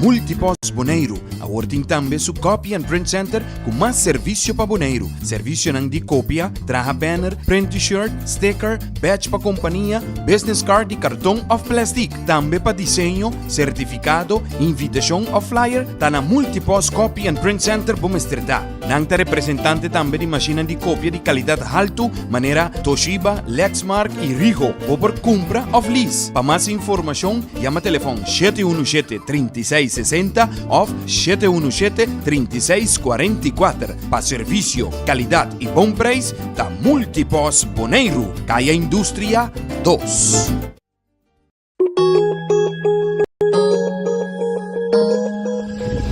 Multipost Boneiru awor tin tambe su Copy and Print Center ku mas servisio pa Boneiru. Servisionan di kopia, traha banner, print T-shirt, sticker, badge pa kompania, business card di karton òf plèstik. Tambe pa diseño, sertifikado, invitashon òf flyer, ta na Multipost Copy and Print Center bo mester ta. Nan ta representante tambe di mashinnan di kopia di kalidat haltu manera Toshiba, Lexmark i Ricoh. Bo por kumpra òf lease. Pa mas informashon yama telefòn 717 36 60 òf 717 36 44. Pa servisio, kalidat i bon preis ta Multipost Boneiru, Kaya Industria 2.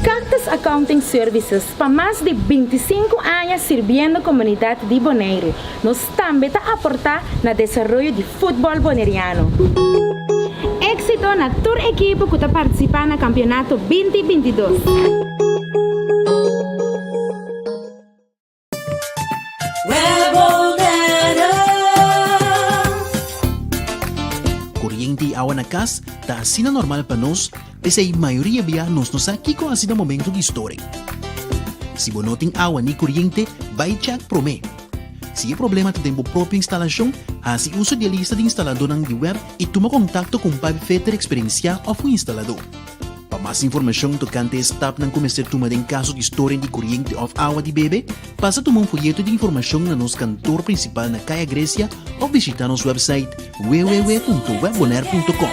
Cactus Accounting Services pa mas di 25 aña sirbiendo komunidat di Boneiru. Nos tambe ta aportá na desaroyo di futbòl boneriano. Éksito na tur ekipo ku ta partisipá na kampeonato 2022. Koriente i awa na kas ta asina normal pa nos, p'esei mayoria bia nos no sa kiko hasi na momento di storing. Si bo no tin awa ni koriente, bai chèk promé. Si e problema ta den bo propio instalashon, hasi uso di e lista di instaladónan di web i tuma kontakto ku un pipefitter eksperensiá òf un instaladó. Pa mas informashon tokante e stapnan ku mester tuma den kaso di storing di koriente òf awa di bebe, pasa tuma un foyeto di informashon na nos kantor prinsipal na Kaya Grecia òf bishitá nos wèpsait www.webbonaire.com.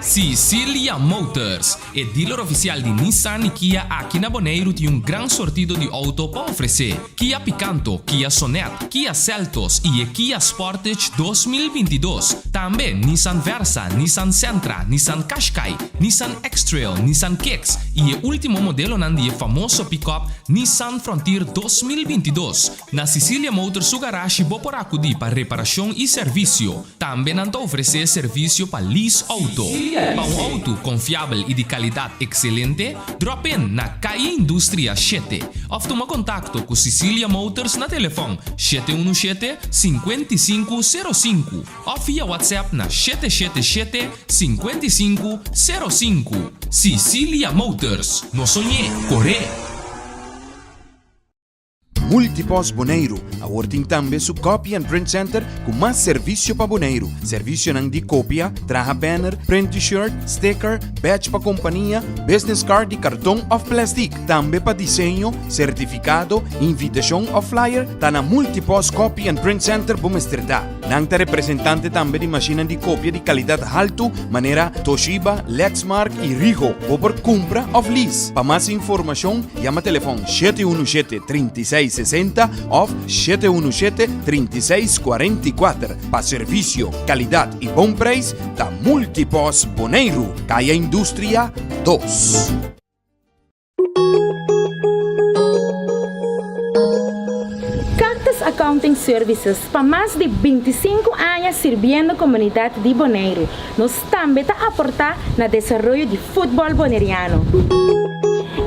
Sicilia Motors, e dealer ofisial di Nissan i Kia aki na Boneiru tin un gran sortido di outo pa ofresé. Kia Picanto, Kia Sonet, Kia Seltos i e Kia Sportage 2022. Tambe Nissan Versa, Nissan Sentra, Nissan Qashqai, Nissan X-Trail, Nissan Kicks i e último modelonan di e famoso pick-up Nissan Frontier 2022. Na Sicilia Motors su garashi bo por akudí pa reparashon i servisio. Tambe nan ta ofresé servisio pa lease outo. Pa un outo konfiabel i di kalidat ekselente, drop in na Kaya Industria 7 òf tuma kontakto ku Sicilia Motors na telefòn 717 55 05 òf via WhatsApp na 777 55 05. Sicilia Motors, no soñ'é, kor'é! Multipost Boneiru awor tin tambe su Copy and Print Center ku mas servisio pa Boneiru. Servisionan di kopia, traha banner, print T-shirt, sticker, badge pa kompania, business card di karton òf plèstik. Tambe pa diseño, sertifikado, invitashon òf flyer, ta na Multipost Copy and Print Center bo mester ta. Nan ta representante tambe di mashinnan di kopia di kalidat haltu manera Toshiba, Lexmark i Ricoh. Bo por kumpra òf lease. Pa mas informashon yama telefòn 717 36 60 òf 717 36 44. Pa servisio, kalidat i bon preis ta Multipost Boneiru, Kaya Industria 2. Cactus Accounting Services pa mas di 25 aña sirbiendo komunidat di Boneiru. Nos tambe ta aportá na desaroyo di futbòl boneriano.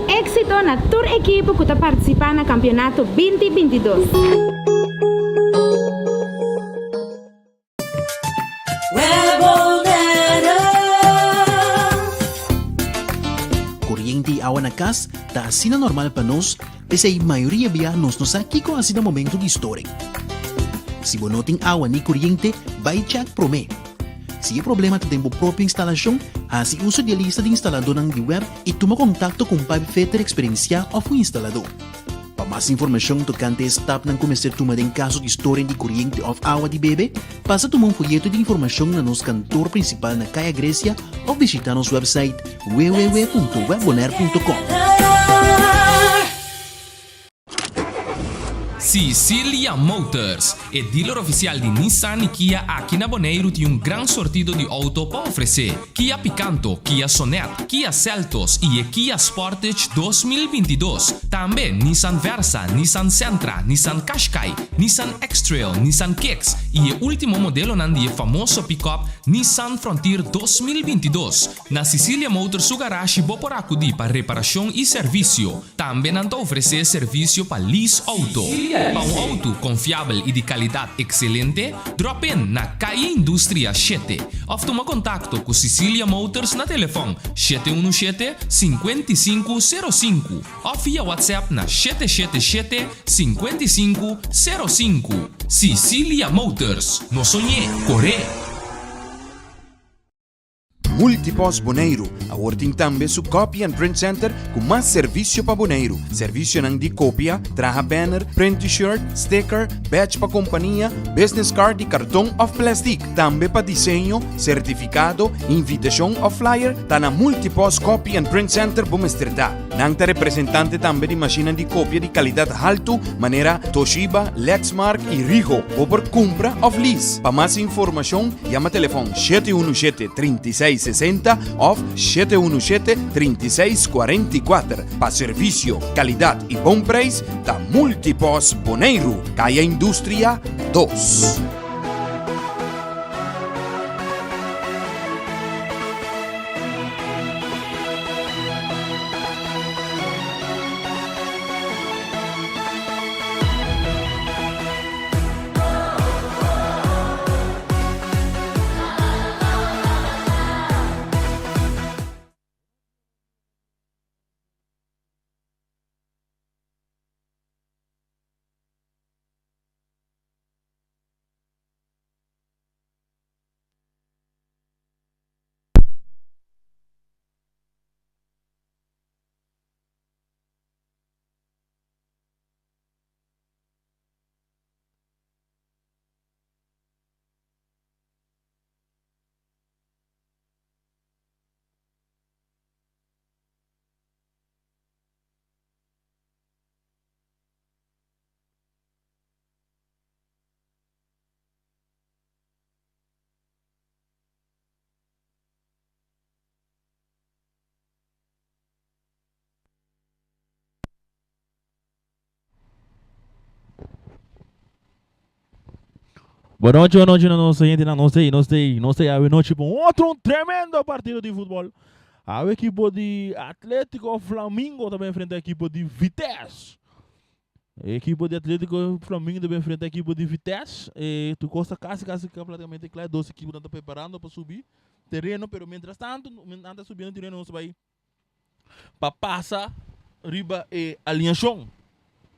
Éksito na tur ekipo ku ta partisipá na kampeonato 2022. Koriente i awa na kas ta asina normal pa nos, p'esei mayoria bia nos no sa kiko hasi na momento di storing. Si bo no tin awa ni koriente, bai chèk promé. Si e problema ta den bo propio instalashon, hasi uso di e lista di instaladónan di web i tuma kontakto ku un pipefitter eksperensiá òf un instaladó. Pa mas informashon tokante e stapnan ku mester tuma den kaso di storing di koriente òf awa di bebe, pasa tuma un foyeto di informashon na nos kantor prinsipal na Kaya Grecia òf bishitá nos wèpsait www.webbonaire.com. Sicilia Motors, e dealer ofisial di Nissan i Kia aki na Boneiru tin un gran sortido di outo pa ofresé. Kia Picanto, Kia Sonet, Kia Seltos i e Kia Sportage 2022. Tambe Nissan Versa, Nissan Sentra, Nissan Qashqai, Nissan X-Trail, Nissan Kicks i e último modelonan di e famoso pick-up Nissan Frontier 2022. Na Sicilia Motors su garashi bo por akudí pa reparashon i servisio. Tambe nan ta ofresé servisio pa lease outo. Pa un auto konfiabel i di kalidat ekselente, drop in na Calle Industria shete òf tuma kontakto ku Cicilia Motors na telefòn 717 55 05 òf via WhatsApp na 777 55 05. Cicilia Motors, no soñ'é, kor'é! Multipost Boneiru awor tin tambe su Copy and Print Center ku mas servisio pa Boneiru. Servisionan di kopia, traha banner, print T-shirt, sticker, badge pa kompania, business card di karton òf plèstik. Tambe pa diseño, sertifikado, invitashon òf flyer ta na Multipost Copy and Print Center bo mester ta. Nan ta representante tambe di mashinnan di kopia di kalidat haltu manera Toshiba, Lexmark i Rigo. Bo por kumpra òf lease. Pa mas informashon yama telefòn 717 36 60 òf 717 36 44. Pa servisio, kalidat i bon preis ta Multipos Boneiru, Kaya Industria dos. Buenas noches, buenas noches, nos oyentes, nos tei, nos tei, nos tei awe noche pa un otro un tremendo partido di futbol. Awe equipo di Atlético Flamingo ta enfrenta equipo di Vitesse. Equipo di Atlético Flamingo ta enfrenta equipo di Vitesse. E tu costa casi casi completamente klaar. Dos equipo ta preparando pa subi tereno, pero mientras tanto, mientras ta subiendo tereno, nos bai pa pasa riba e alineacion.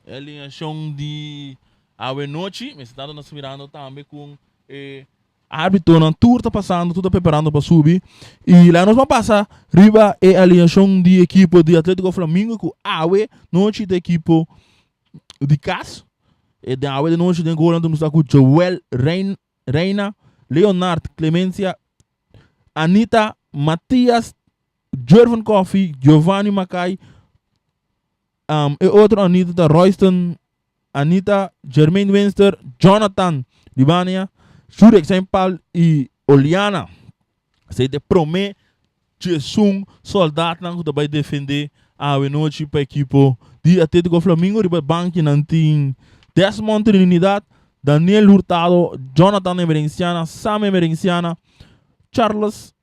E alineacion di awe nochi, mientras tanto nos mirando tambe con e Árbitonan tur ta pasando, tur ta preparando pa subi. I laga nos ban pasa riba e alineashon di ekipo di Atletico Flamingo ku awe nochi ta ekipo di kas. E den awe de nochi den golnan ta mustra ku Joel Rein, Reina, Leonard Clemencia, Anita, Matias, Jervin Coffey, Giovanni Mackay, um, e otro Anita ta Royston Anita, Jermaine Winster, Jonathan Libania, Jurek Saint Paul i Oliana. Esei ta e promé djesun sòldatnan ku ta bai defendé awe nochi pa ekipo di Atlético Flamingo. Riba e banki nan tin Desmond Trinidad, Daniel Hurtado, Jonathan Emerenciana, Sam Emerenciana, Charles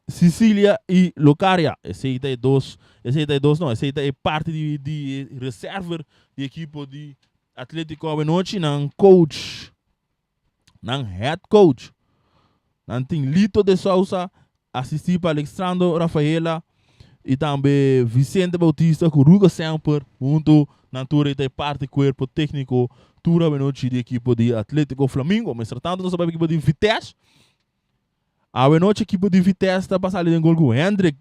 Sicilia y Locaria. Esey ta e dos, esey ta e dos no, esey ta e parti di di e reserver di ekipo di Atletico awenochi. Nan coach, nan head coach, nan tin Lito de Sousa, asisti pa Alexandro Rafaela y tambe Vicente Bautista cu Ruga Semper hunto. Nan tur ei ta e parti cuerpo tecnico tur awenochi di ekipo di Atletico Flamingo. Mientras tanto nos ta bai pa ekipo di Vitesse. Awenochi ekipo di Vitesse ta pa sali den gol ku Hendrik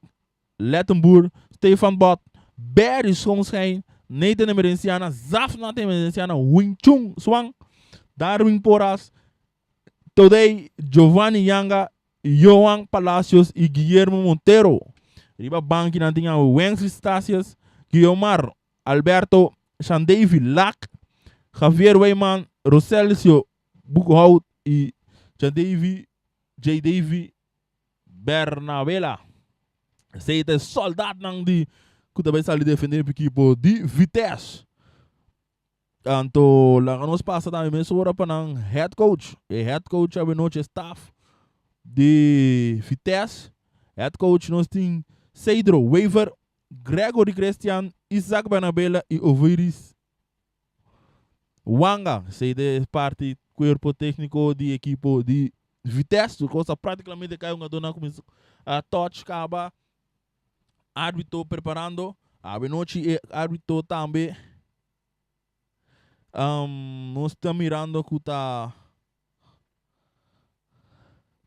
Lettenboer, Stefan Bot, Barry Schoonschijn, Nathan Emerenciana, Zafnat Emerenciana, Wing Chun Swan, Darwin Porras, Todey Giovanni Yanga, Johan Palacios i Guillermo Montero. Riba banki nan tin awe Wensley Stasius, Guiomar Alberto, Shandavy Lak, Javier Weyman, Roselcio Boekhout i Jadavy J. Bernabela. Esei ta e sòldatnan di ku ta bai sali defendé e ekipo di Vitesse. Anto laga nos pasa tambe mesora pa nan head coach. E head coach awenochi e staff di Vitesse. Head coach nos tin Cedro Wever, Gregory Christian, Isaac Bernabela i Oviris. Wanga, esei ta e parti cuerpo tecnico di ekipo di Vitesse. Tur cos ta practicamente cay hungadornan a cuminsa a touch caba. Arbitro preparando. Awe nochi e arbitro tambe nos ta mirando cu ta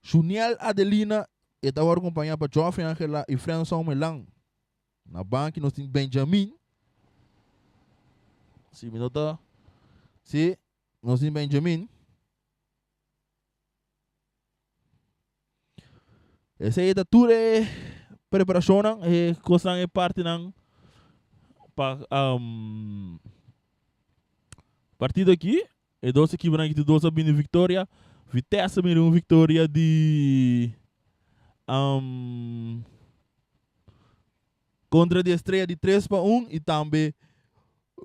Juniel Adelina. E ta worde acompaña pa Geoffrey Angela y Frenson Melan. Na banki nos tin Benjamin. Si mi no ta. Si, nos tin Benjamin. Esei ta tur e preparashonnan, e kosnan, e partinan pa partido aki. E dos ekiponan aki tur dos a bini viktoria. Vitesse a bini un viktoria di kontra di Estrella di 3-1 i tambe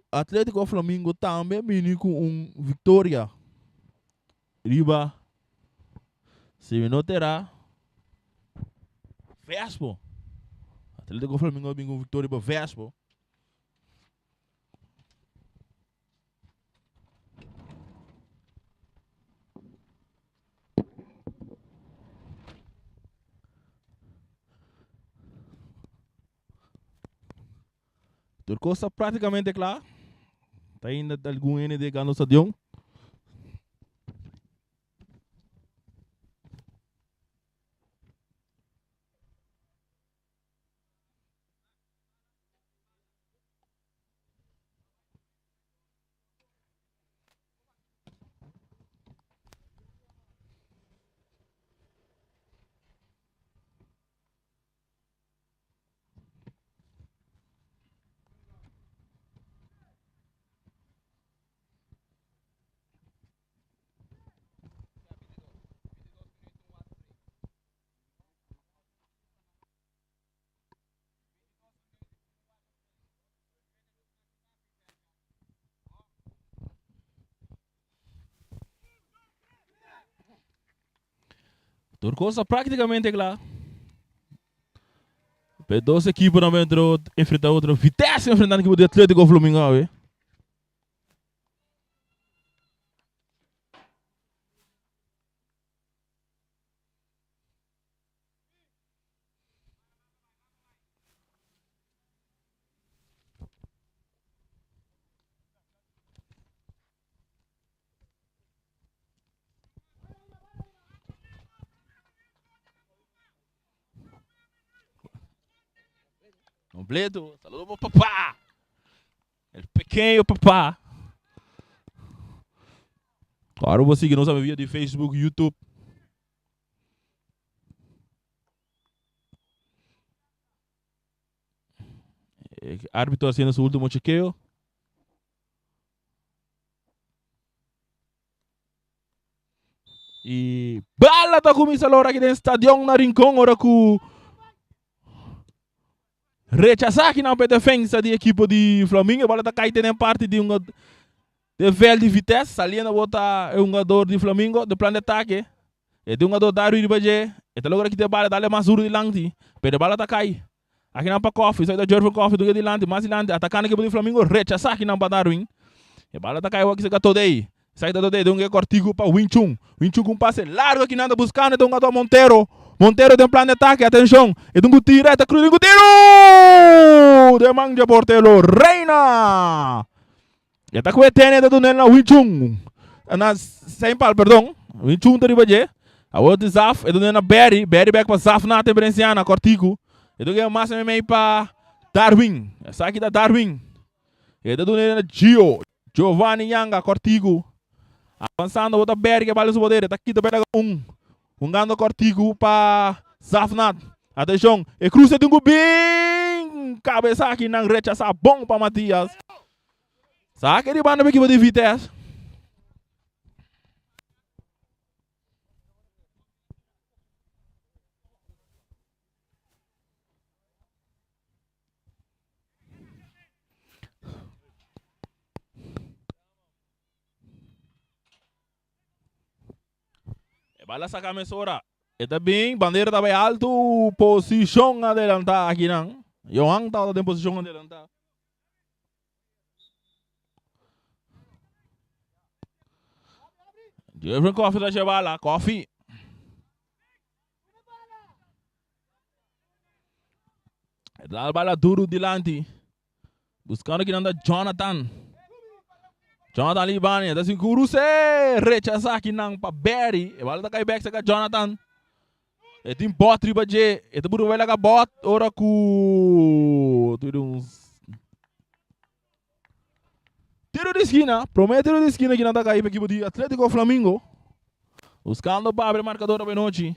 Atletico Flamingo tambe a bini ku un viktoria riba si mi no ta era Vespo. Atletico Flamingo a bini ku un viktoria riba Vespo. Tur kos ta práktikamente kla. Ta ainda algun hende den gano stadion. Tur kos ta práktikamente kla. Pe dos ekiponan por entra enfrenta otro. Vitesse enfrentando ekipo di Atletico Flamingo awe. Completo. Saludo pa papá. El pequeño papá. Ahora bo sigui nos via di Facebook, YouTube. E árbitro haciendo su último chequeo. Y bala ta cuminsa lora aquí den stadion na Rincón ora cu rechasa aquí na defensa di equipo di Flamingo. Bala ta cae den parte di un de veld di Vitesse. Saliendo bota e jugador di Flamingo de plan de ataque. E di jugador Darwin riba dje. E ta logra kita e bala dale mas duro dilanti. Pero e bala ta cai. Aki nan pa Koffie, esaki ta Jervin Koffie duke dilanti, mas dilanti, atakando ekipo di Flamingo, rechasa aki nan pa Darwin. E bala ta kai awor kisa ka Todey. Esaki ta Todey, dunke kortiku pa Wing Chun. Wing Chun ku un pase largo aki nan ta buskando e ta hungador Montero. Montero den plan di atake, atenshon, e tin ku tira, e ta krusa, e tin ku tiru! Den man dje portero Reina! E ta kue tene, e ta dunel na Wing Chun. Na Seinpal, perdon. Wing Chun ta riba dje. Awor di Zaf, e dunel na Barry. Barry bek pa Zaf Nate Brenciana, kortiku. E ta gana mas meimei pa Darwin. Esaki ta Darwin. E ta dunel na Gio. Giovanni Yanga, kortiku. Avansando, bo ta Barry ke bal den su poder. E ta kita p'e laga un. Hungando kortiku pa Zafnat. Atenshon, e kruse tin ku bin! Kabesa aki nan rechasá bon pa Matias. Sake di banda pa ekipo di Vitesse. E bala saka mesora. E ta bin, bandera ta bai altu, posishon adelantá akinan. Johan tabata den posishon adelantá. Jeffrey Coffee ta bala. Coffee. Dal bala duro dilanti. Buscando aki nan ta Jonathan. Jonathan Libani ta sin cruce. Rechaza aki nan pa Barry. E bala ta kai back saka Jonathan. E tin bot riba dje. E ta buru laga bot ora ku tiro un tiro di esquina. Prome tiro di esquina ki nan ta kai pa ekipo di Atletico Flamingo. Buscando pa abre marcador abenochi.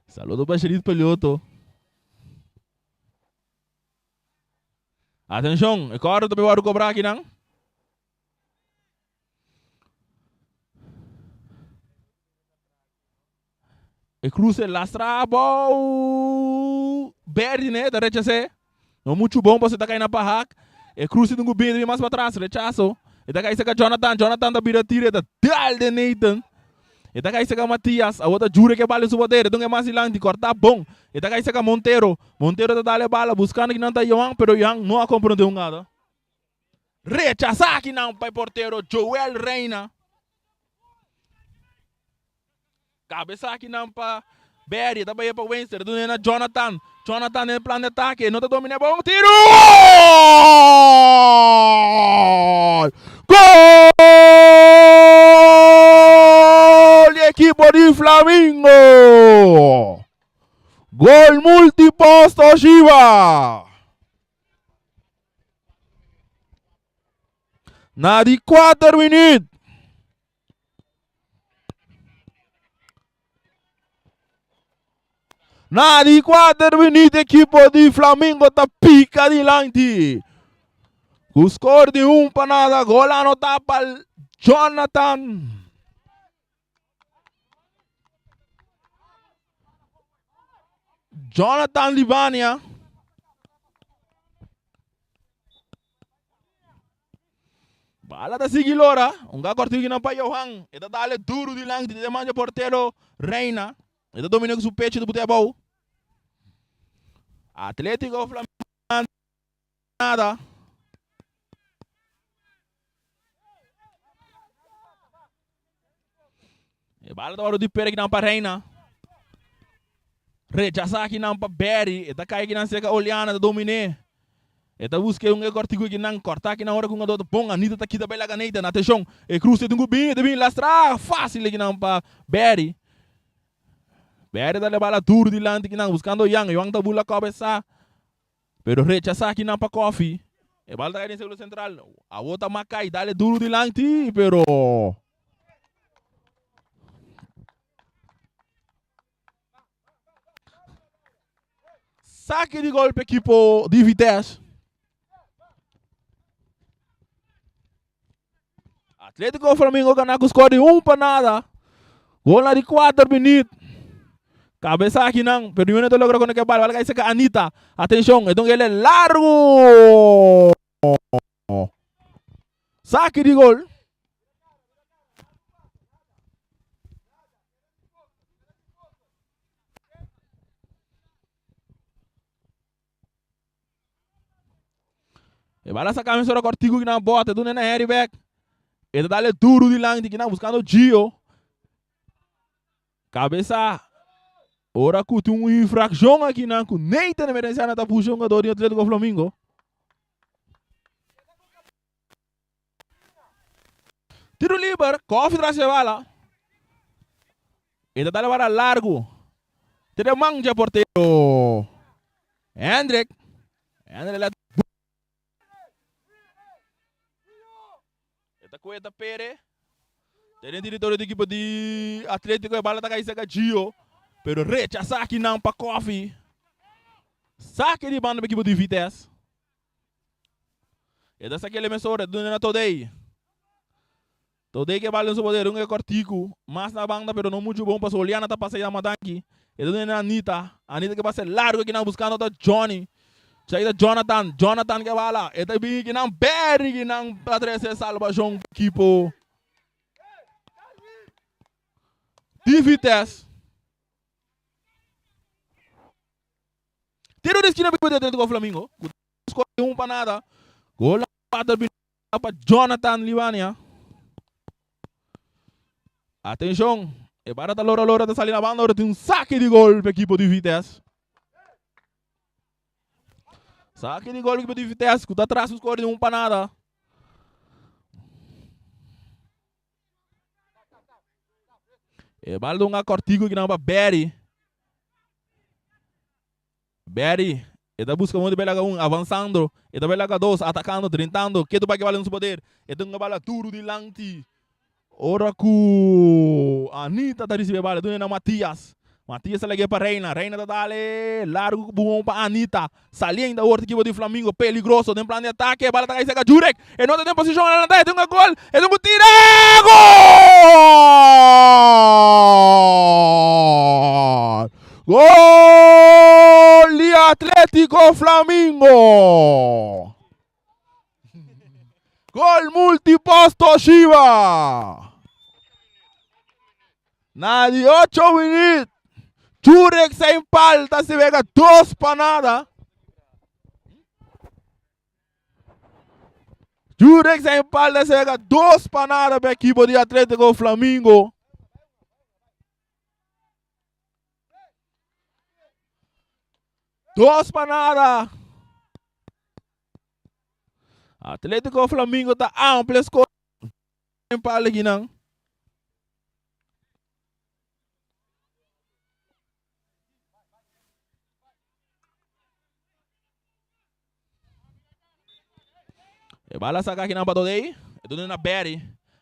Saludo pa Sherith Pelioto. Atenshon, e kòrda ta bai wòrdu kobrá akinan. E cruce lastra abou. Berdi ne ta rechasé. No muchu bon pasobra e ta kai na pahak. E cruce tin ku bini mas patras. Rechaso. E ta kai seka Jonathan. Jonathan ta bira tira. E ta dal den Nathan. E ta kai seka Matias. Awor ta jure ke bala den su poder. E dunga e mas dilanti. Korta bon. E ta kai seka Montero. Montero ta dal e bala buskando kinan ta Johan. Pero Johan no a komprondé un gada. Rechasá kinan pa e portero Joel Reina. Kabesa akinan pa Berry, ta bai pa Winster, dune na Jonathan. Jonathan den plan de atake, no ta domina bon tiro! Gol! Gol! Di ekipo di Flamingo! Gol multipost Toshiba! Na di kuater minuut. Na di kuater minuut ekipo di Flamingo ta pika dilanti. Ku skor di un pa nada, gol anotá pa Jonathan. Jonathan Libania. Bala ta sigui lora. Un ga kortigo nan pa Johan. E ta dale duro dilanti di manja portero Reina. E ta domina ku su pecho ta bute abou. Atletico Flamengo nada. E bala ta wòrdu di pere kinan pa Reina. Rechasá kinan pa Berry. E ta kai kinan serka Oliana ta dominé. E ta buska un e kòrtiku kinan kòrtá kinan ora ku un adó ta bon. Anita ta kita bai laga Nathan. Atenshon! E kruse tin ku bin. E ta bin lastrá fásil kinan pa Berry. Berry ta leba bala duru dilanti kinan buskando Jan. Johan ta bula kòbesá. Pero rechasá kinan pa Kofi. E bal ta kai den sirkulo sentral. Awor ta Makai dale duru dilanti, pero. Sake di gol pa ekipo di Vitesse. Atletico Flamingo gana ku skor di 1 pa nada. Gol na di 4 minuut. Kabesa akinan, pero ningun ta logra konekta e bal. Bal kai seka Anita. Atenshon, e don ele largo. Saki di gol. E bala saca mesora cortico ki nan bota, duna na Harry back. E ta dale duro dilanti ki nan buscando Gio. Cabeza. Ora cu tin un infraccion aki nan cu Nathan Emerenciano ta pusha un jugador di Atletico Flamingo. Tiro liber, Koffie tras e bala. E ta dale bala largo. Te de man dje portero. Hendrik. Hendrik la. E ta kueta Pere. Te den territorio di equipo di Atletico e bala ta kai cerca Gio. Pero rechasa akinan pa Koffie. Sake di banda pa equipo di Vitesse. E ta saquele mesora, e duna na Todei. Todei ke bal den su poder, un e kortiku, mas na banda pero no muchu bon pasobra Oliana ta pasa yama danki. E ta duna na Anita, Anita ke pasa largu kinan buskando ta Johnny. Chai ta Jonathan, Jonathan ke bala, e ta bini kinan Berry kinan pa trese salbashon pa ekipo. Di Vitesse. Tiro di eskina pa Atletico Flamingo. Ku score di 1 pa nada. Gol a pa Jonathan Libania. Atenshon, e bara ta lora lora ta sali na banda ora tin un sake di gol pa ekipo di Vitesse. Sake di gol ekipo di Vitesse ku ta tras un score di 1 pa nada. E bal dunga cortico ki nan pa Barry. Barry, e ta busca modo di belaga un, avanzando. E ta belaga dos, atacando, drentando. Ketu bai ke bal den su poder. E dunga bala duro dilanti. Ora ku Anita ta ricibi e bal, e duna na Matias. Matias ta lag'e pa Reina. Reina ta dale largo ku buon pa Anita. Saliendo awor ta ekipo di Flamingo. Peligroso den plan di atake. E bala ta kai serka Jurek. E no ta den posishon adelantá. E tin un gol. E tin ku tira. Gol! Gol di Atletico Flamingo! Gol multiposto Toshiba! Na di 8 minuut, Jurek zijn pal ta se wega 2 pa nada. Jurek zijn pal ta se wega 2 pa nada pa equipo di Atletico Flamingo. 2 pa nada. Atletico Flamingo ta amplia score. Pal aki nan. E bala saca aki nan pa Dodey. E duna na Barry.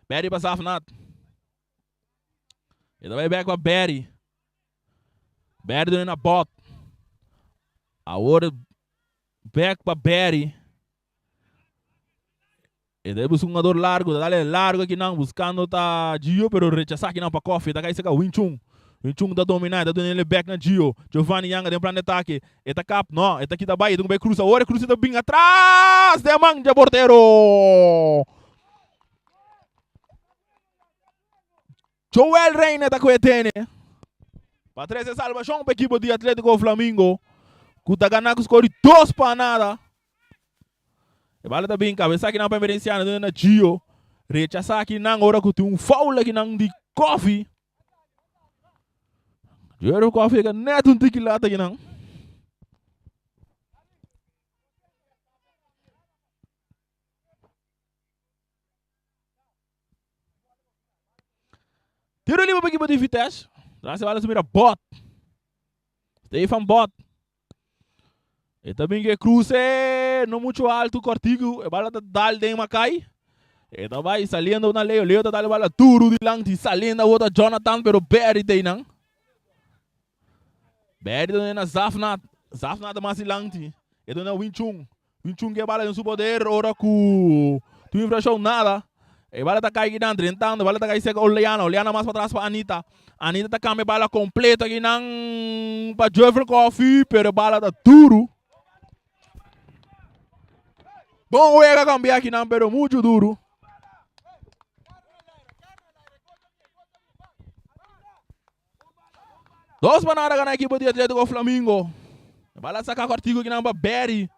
Barry pa Zafnat. E ta bai bek pa Barry. Barry duna na Bot. Awor bek pa Barry. E ta busca un jugador largo, ta dale largo aki nan buscando ta Gio pero rechasa aki nan pa Koffie, ta kai seka Wing Chun. Wing Chun ta domina, e ta duna ele bek na Gio. Giovanni Yanga den plan di atake, e ta kap, no, e ta kita bai, e ta bai cruza, ora e cruza e ta bin atras den man dje portero. Joel Reina ta ku e tene pa trese salbashon pa ekipo di Atletico Flamingo ku ta gana ku skor di 2-0. E bala ta bin kabesa akinan pa Emerenciano duna na Gio. Rechasa akinan ora ku tin un foul akinan di Koffie. Gio Koffie ka net un tiki lata akinan. Tiro libre pa equipo di Vitesse. Tras e bala su mira Bot. Stefan Bot. E ta bin ke cruce no mucho alto cortico. E bala ta dal den Makai. E ta bai saliendo na Leo. Leo ta dal e bala duro dilanti. Saliendo awor ta Jonathan pero Barry ta einan. Barry ta na Zafnat. Zafnat ta mas dilanti. E ta na Wing Chun. Un chunga e bala den su poder ora ku tin infraccion nada. E bala ta kai kinan drentando, e bala ta kai seka Oleana, Oleana mas patras pa Anita. Anita ta kambia e bala kompleto akinan pa Jeffrey Coffee, pero e bala ta duru. Bon wega kambia akinan pero muchu duru. Dos pa nada gana ekipo di Atletico Flamingo. Bala saka kortiku kinan pa Barry.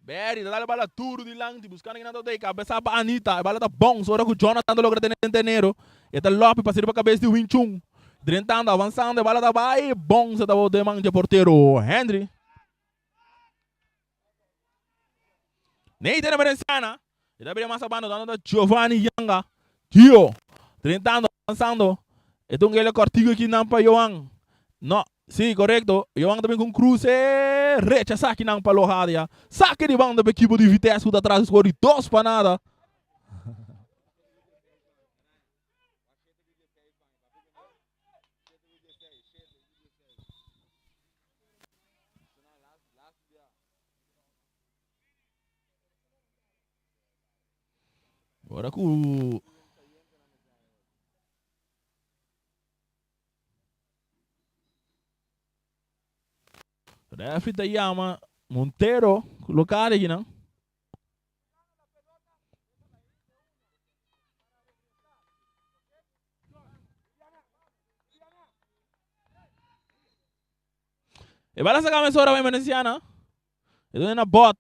Barry ta dale bala duro dilanti buscando kinan ta kabesa pa Anita. E bala ta bounce ora ku Jonathan ta logra tene tenero. E ta lopi pa sirbi pa kabes di Wing Chun. Drentando, avanzando, e bala ta bai bounce ta den man dje portero Henry. Nathan Emerenciana. E ta bira mas abando dando ta Giovanni Yanga. Gio. Drentando, avanzando. E ta un gele cortico aki nan pa Johan. No, si, correcto. Johan ta bin con cruce. Rechaza aki nan pa Lohadia. Saque di banda pa equipo di Vitesse cu ta atras score di 2-0. Ora ku Referee ta yama Montero lokal aki nan. E bala saka mesora pa Emerenciana. E done na Bot.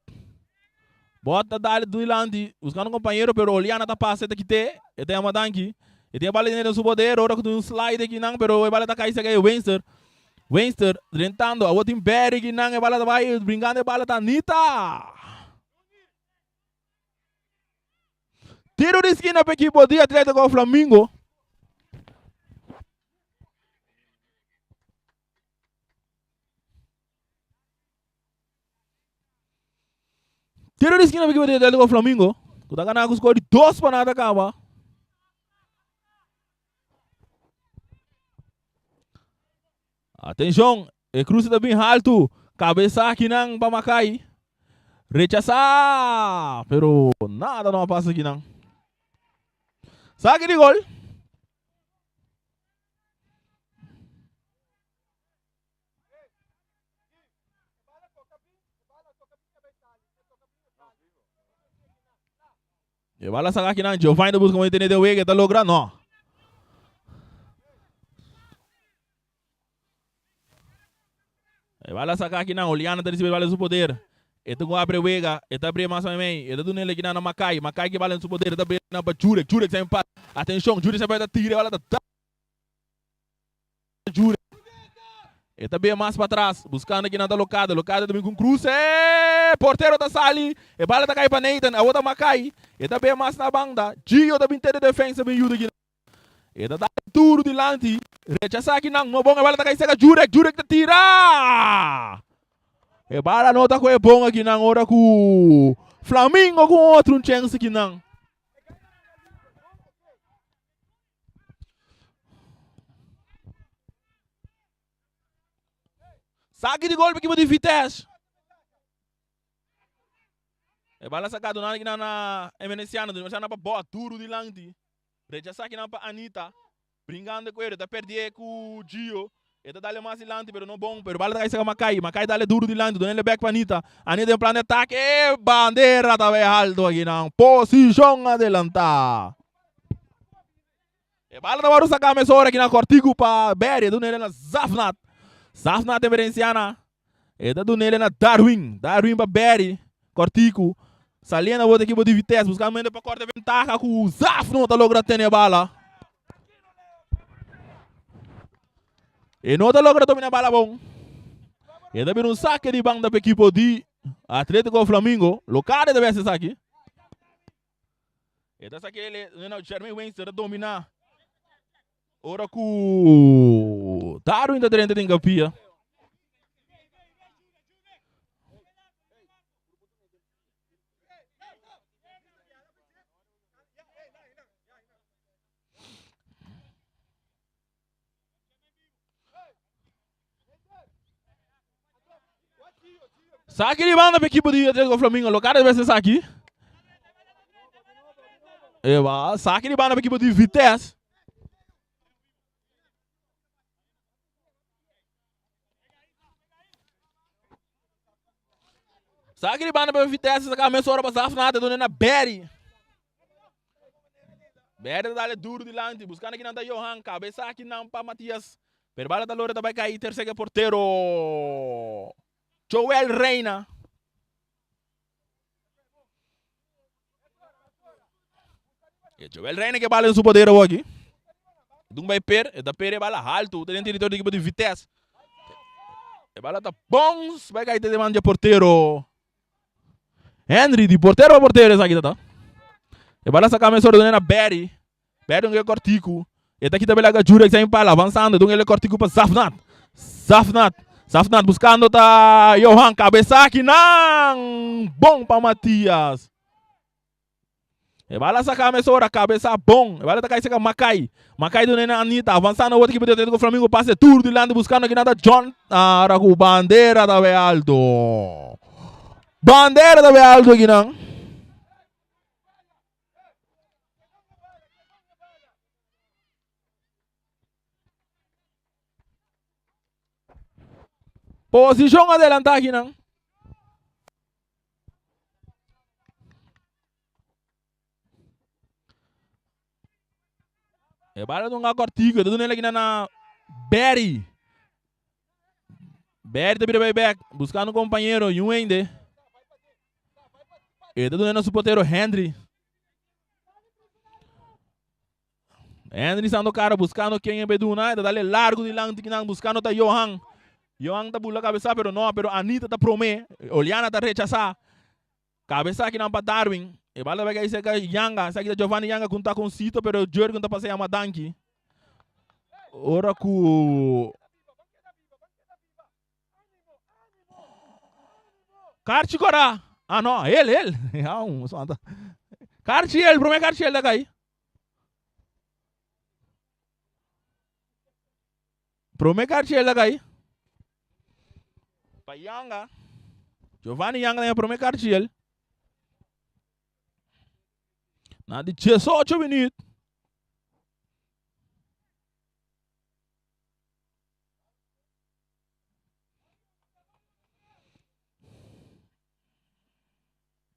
Bot ta dale dilanti buscando un compañero pero Oliana ta pasa e ta kite. E ta yama danki. E tin e bala den su poder ora cu tin un slide aki nan pero e bala ta cay cerca e Weinster. Weinster drentando awor tin Berry aki nan e bala ta bay brincando e bala ta Anita. Tiro di skina pa ekipo di Atletico Flamingo. Tiro di skina pa ekipo di Atletico Flamingo. Ku ta gana ku skor di 2-0 kaba. Atenshon, e kruse ta bin haltu. Kabesa akinan pa Makai. Rechasá! Pero nada no a pasa akinan. Saki di gol. E bala saka akinan. Giovanni ta buska mooi tene den wega. E ta logra? No. E bala saka akinan. Oliana ta risibi e bala den su poder. E ta ku abre wega. E ta abri mas meimei. E ta duna el akinan na Makai. Makai ki bala den su poder. E ta abri akinan pa Jurek. Jurek sa empat. Atenshon. Jurek sa ta tira e bala ta dal. Jure. E ta bin mas patras, buscando kinan ta Locado. Locado ta bin cu un cruce. Portero ta sali. E bala ta cay pa Nathan. Awor ta Makai. E ta bin mas na banda. Gio ta bin te de defensa bin yuda kinan. E ta dal duro dilanti. Rechasa kinan. No bon. E bala ta cay cerca Jurek. Jurek ta tira. E bala no ta cu e bon akinan ora cu Flamingo cu otro un chance kinan. Saki di golpe ekipo di Vitesse. E bala saka dunando kinan na Emenenciano. Emenenciano pa bot duro dilanti. Rechasa kinan pa Anita. Bringando ku ero. Ta perdie ku Gio. E ta dale mas dilanti pero no bon. Pero bala ta kai saka Makai. Makai dale duro dilanti. Dunele bek pa Anita. Anita den plan di atake. Bandera ta bai alto akinan. Posishon adelanta. E bala ta wòrdu saká mesora kinan kòrtiku pa Berry. E dunele na Zafnat. Zafnat Emerenciana. E ta dunele na Darwin. Darwin pa Berry. Kòrtiku. Saliendo awor ta ekipo di Vitesse buskando manera pa kòrta ventaha ku Zaf no ta logra tene e bala. E no ta logra domina e bala bon. E ta bira un sake di banda pa ekipo di Atletico Flamingo. Locade ta bes esaki. E ta saki ele, no, Jeremy Weinster ta domina. Ora ku Darwin ta drenta den kapia. Saki di banda pa ekipo di Atletico Flamingo. Lo kada bes esaki. Eba, saki di banda pa ekipo di Vitesse. Saki di banda pa Vitesse. Saka mesora pa Zafnat. Done na Berry. Berry ta dale duro dilanti. Buscando kinan ta Johan. Cabeza kinan pa Matias. Pero bala ta lora ta bai kai tercer portero. Joel Reina. E Joel Reina ke bala en su poder awor aki. Dun bai per, e ta per e bala haltu, ta den territorio di ekipo di Vitesse. E bala ta bons, bai kai te man di portero. Henry, di portero pa portero esaki ta ta. E bala saka mesora dun na Barry. Barry dun e kortiku. E ta kita bela gajura que sai pala avançando dun ele kortiku pa Zafnat. Zafnat. Zafnat buscando ta Johan cabeza aki nan. Bon pa Matias. E bala saka mesora cabeza bon. E bala ta kai saka Makai. Makai dun na Anita avançando otro equipo de Atlético Flamingo pase duro dilante buscando aki nan ta John. Ara ku bandera ta bay alto. Bandera ta bay alto aki nan. Posishon adelantá aki nan. E bala dunga kortiku, e ta duna el aki nan na Barry. Berry ta bira bai bek, buscando un compañero, y un hende. E ta duna na su portero Henry. Henry sando cara buscando ken e bay duna, e ta dale largo dilanti kinan buscando ta Johan. Johan ta bula cabeza pero no, pero Anita ta prome, Oliana ta rechasa. Cabeza akinan pa Darwin, e bala ta bay cay cerca Yanga, esaki ta Giovanni Yanga cu ta con Sito pero Jurgen ta pasa yama danki. Ora cu Karchi kora. Ah no, el, el. Ah, un santa. Karchi el, prome karchi el da kai. Prome karchi el da kai. Pa Yanga. Giovanni Yanga na prome karchi el. Na di 18 minuut.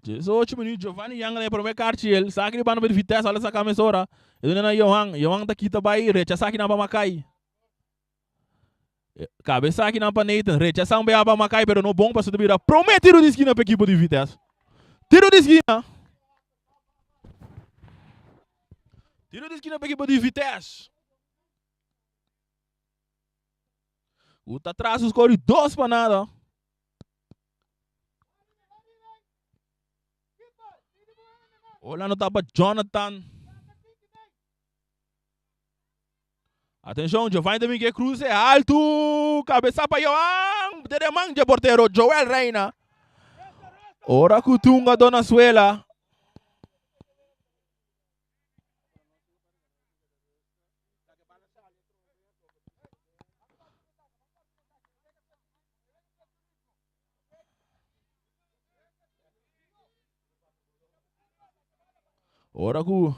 18 minuut, Giovanni Yanga na e prome karchi el. Saki di banda pa di Vitesse, ala saka mesora. E duna na Johan. Johan ta kita bai, rechasa aki nan pa Makai. Kabesa aki nan pa Nathan. Rechasa un bea pa Makai, pero no bon paso ta bira prome tiro di skina pa ekipo di Vitesse. Tiro di skina. Tiro di skina pa ekipo di Vitesse. Ku ta tras su skor di 2-0. Orlando ta pa Jonathan. Atenshon, Giovanni ta bin ke kruse altu. Kabesa pa Johan. Dede man dje portero Joel Reina. Ora ku tunga dona suela. Ora ku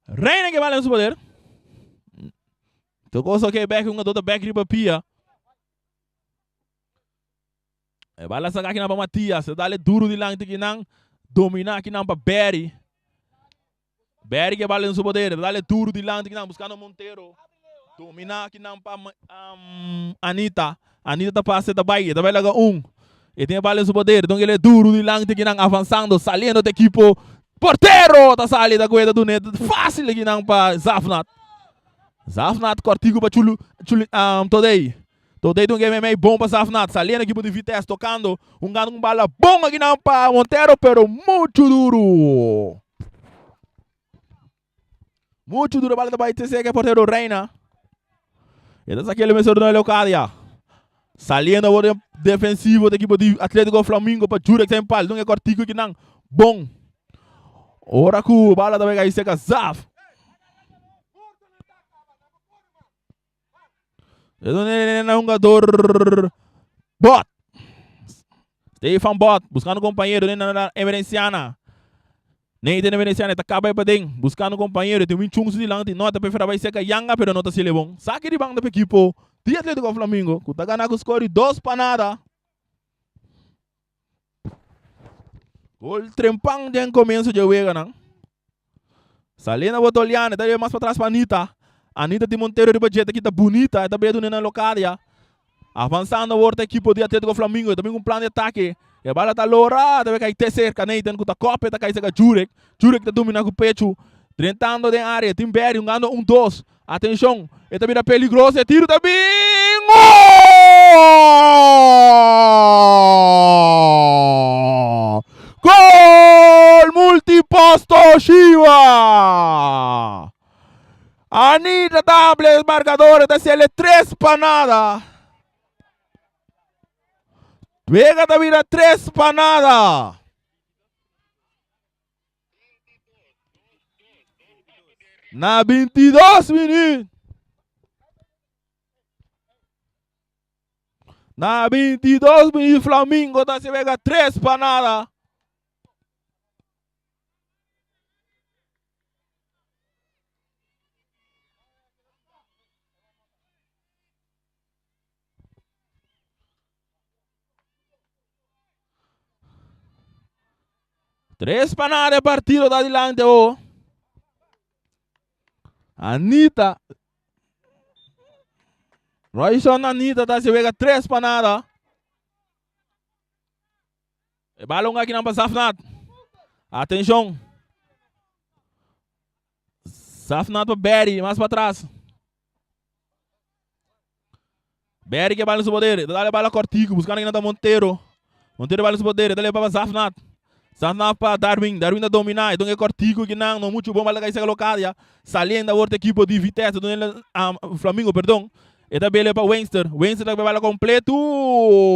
Reina ke bala en su poder. Tocó so ke back un ta back riba pia. E bala saca akinan pa Matias. E dale duro dilanti kinan. Domina akinan pa Barry. Barry ke bala en su poder. E dale duro dilanti kinan buscando Montero. Domina akinan pa um, Anita. Anita ta pasa ta bai. Ta bai laga un. E tin e bala en su poder. Don ele duro dilanti kinan avanzando. Saliendo de equipo. Portero ta sali ta cueda dune. Fácil kinan pa Zafnat. Zafnat cortico pa Chulu, Chulu um, Todei. Todei ta un game mei bon pa Zafnat. Saliendo equipo di Vitesse tocando. Hungando un bala bon akinan pa Montero pero mucho duro. Mucho duro bala ta bai te seca portero Reina. E ta saquele mesor na Leocadia. Saliendo por defensivo de equipo di Atletico Flamingo pa Jurek zijn pal. Dunga cortico akinan. Bon. Ora ku bala ta bai seca Zaf. Na hungador Bot. Stefan Bot buscando compañero den na Emerenciana. Nathan Emerenciana ta caba pa den buscando compañero. Tin un chunso dilanti. No ta prefera bay seca Yanga pero no ta sile bon. Saki di banda pa equipo di Atletico Flamingo cu ta gana cu score di 2-0. Gol trempan den comienzo dje weganan. Salina Botoliana, ta mas patras pa Anita. Anita di Montero riba dje ta kita bunita, ta bedu na Locadia. Avanzando awor ta equipo di Atletico Flamingo, ta bin un plan di ataque. E bala ta lora, ta kai te cerca Nathan ku ta kope, ta kai cerca Jurek. Jurek ta domina ku pechu, drentando den area, tin Berry hungando 1-2. Atenshon, e ta bira peligroso, e tiro ta bin. Gol! Gol! Multipost Toshiba! Anita ta amplia e marcador, e ta sele 3-0. Wega ta bira 3-0. Na 22 minuut. Na 22 minuut Flamingo ta se wega 3-0. Tres pa nada e partido ta dilante awo. Anita. Royson Anita ta hasi wega tres pa nada. E balon aki nan pa Zafnat. Atenshon. Zafnat pa Barry, mas pa tras. Barry ke bala su poder. Ta dale bala kortiku, buskando kinan ta Montero. Montero bala su poder, ta leba pa Zafnat. Zafnat pa Darwin, Darwin ta domina. E don e kortiku kinan, no muchu bon, bala ta kai seka lokadia. Saliendo awor ta ekipo di Vitesse, don el Flamingo, perdon. E ta bele pa Weinster. Weinster ta bala kompletu,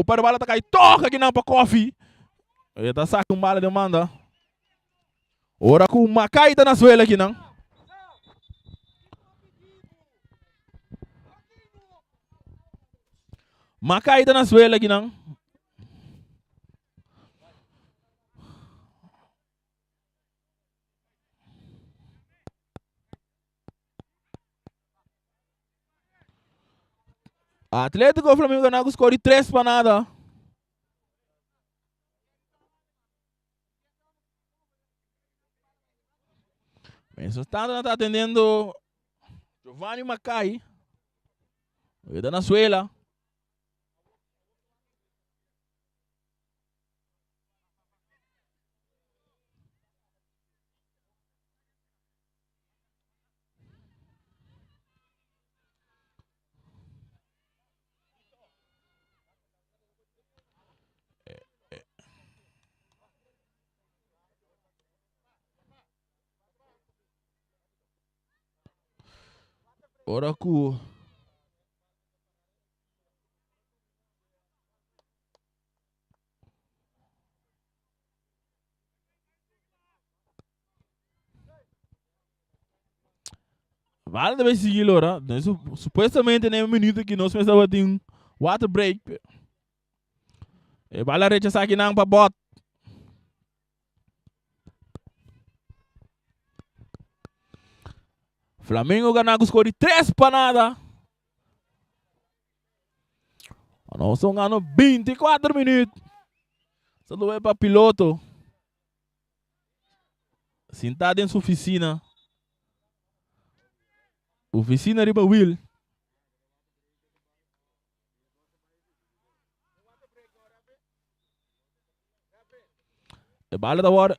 pero bala ta kai tòg akinan pa Koffie. E ta saka un bala den manda. Ora ku Makai ta na suela akinan. Makai ta na suela akinan. Atletico Flamengo gana ku score di 3 pa nada. Mientras tanto nan ta atendiendo Giovanni Macay. E ta na suela. Ora ku Vale debe sigui lora. Supuestamente na e minuto ki nos mester tabatin water break. E bala rechasa akinan pa bot. Flamengo gana ku score di 3 pa nada. Nos son gano 24 minuut. Saludo pa piloto. Sintá den su oficina. Oficina riba wiel. E bala ta wòrdu,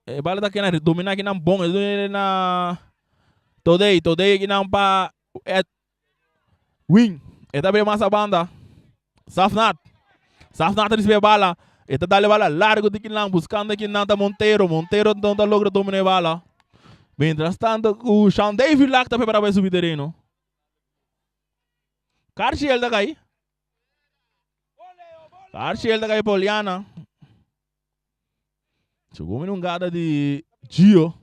e bala ta keda dominá kinan bon, e dominá na Todey, Todey kinan pa Ed Wing, e ta bin mas a banda, Safnat, Safnat ta risibi e bala, e ta dal e bala largu di kinan buskando kinan ta Montero, Montero no ta logra dominá e bala. Mientras tanto ku Sean David Lak ta prepará pa e subi tereno. Karchi el ta kai. Archiel ta kai pa Oliana. Segun mi un gada di Gio.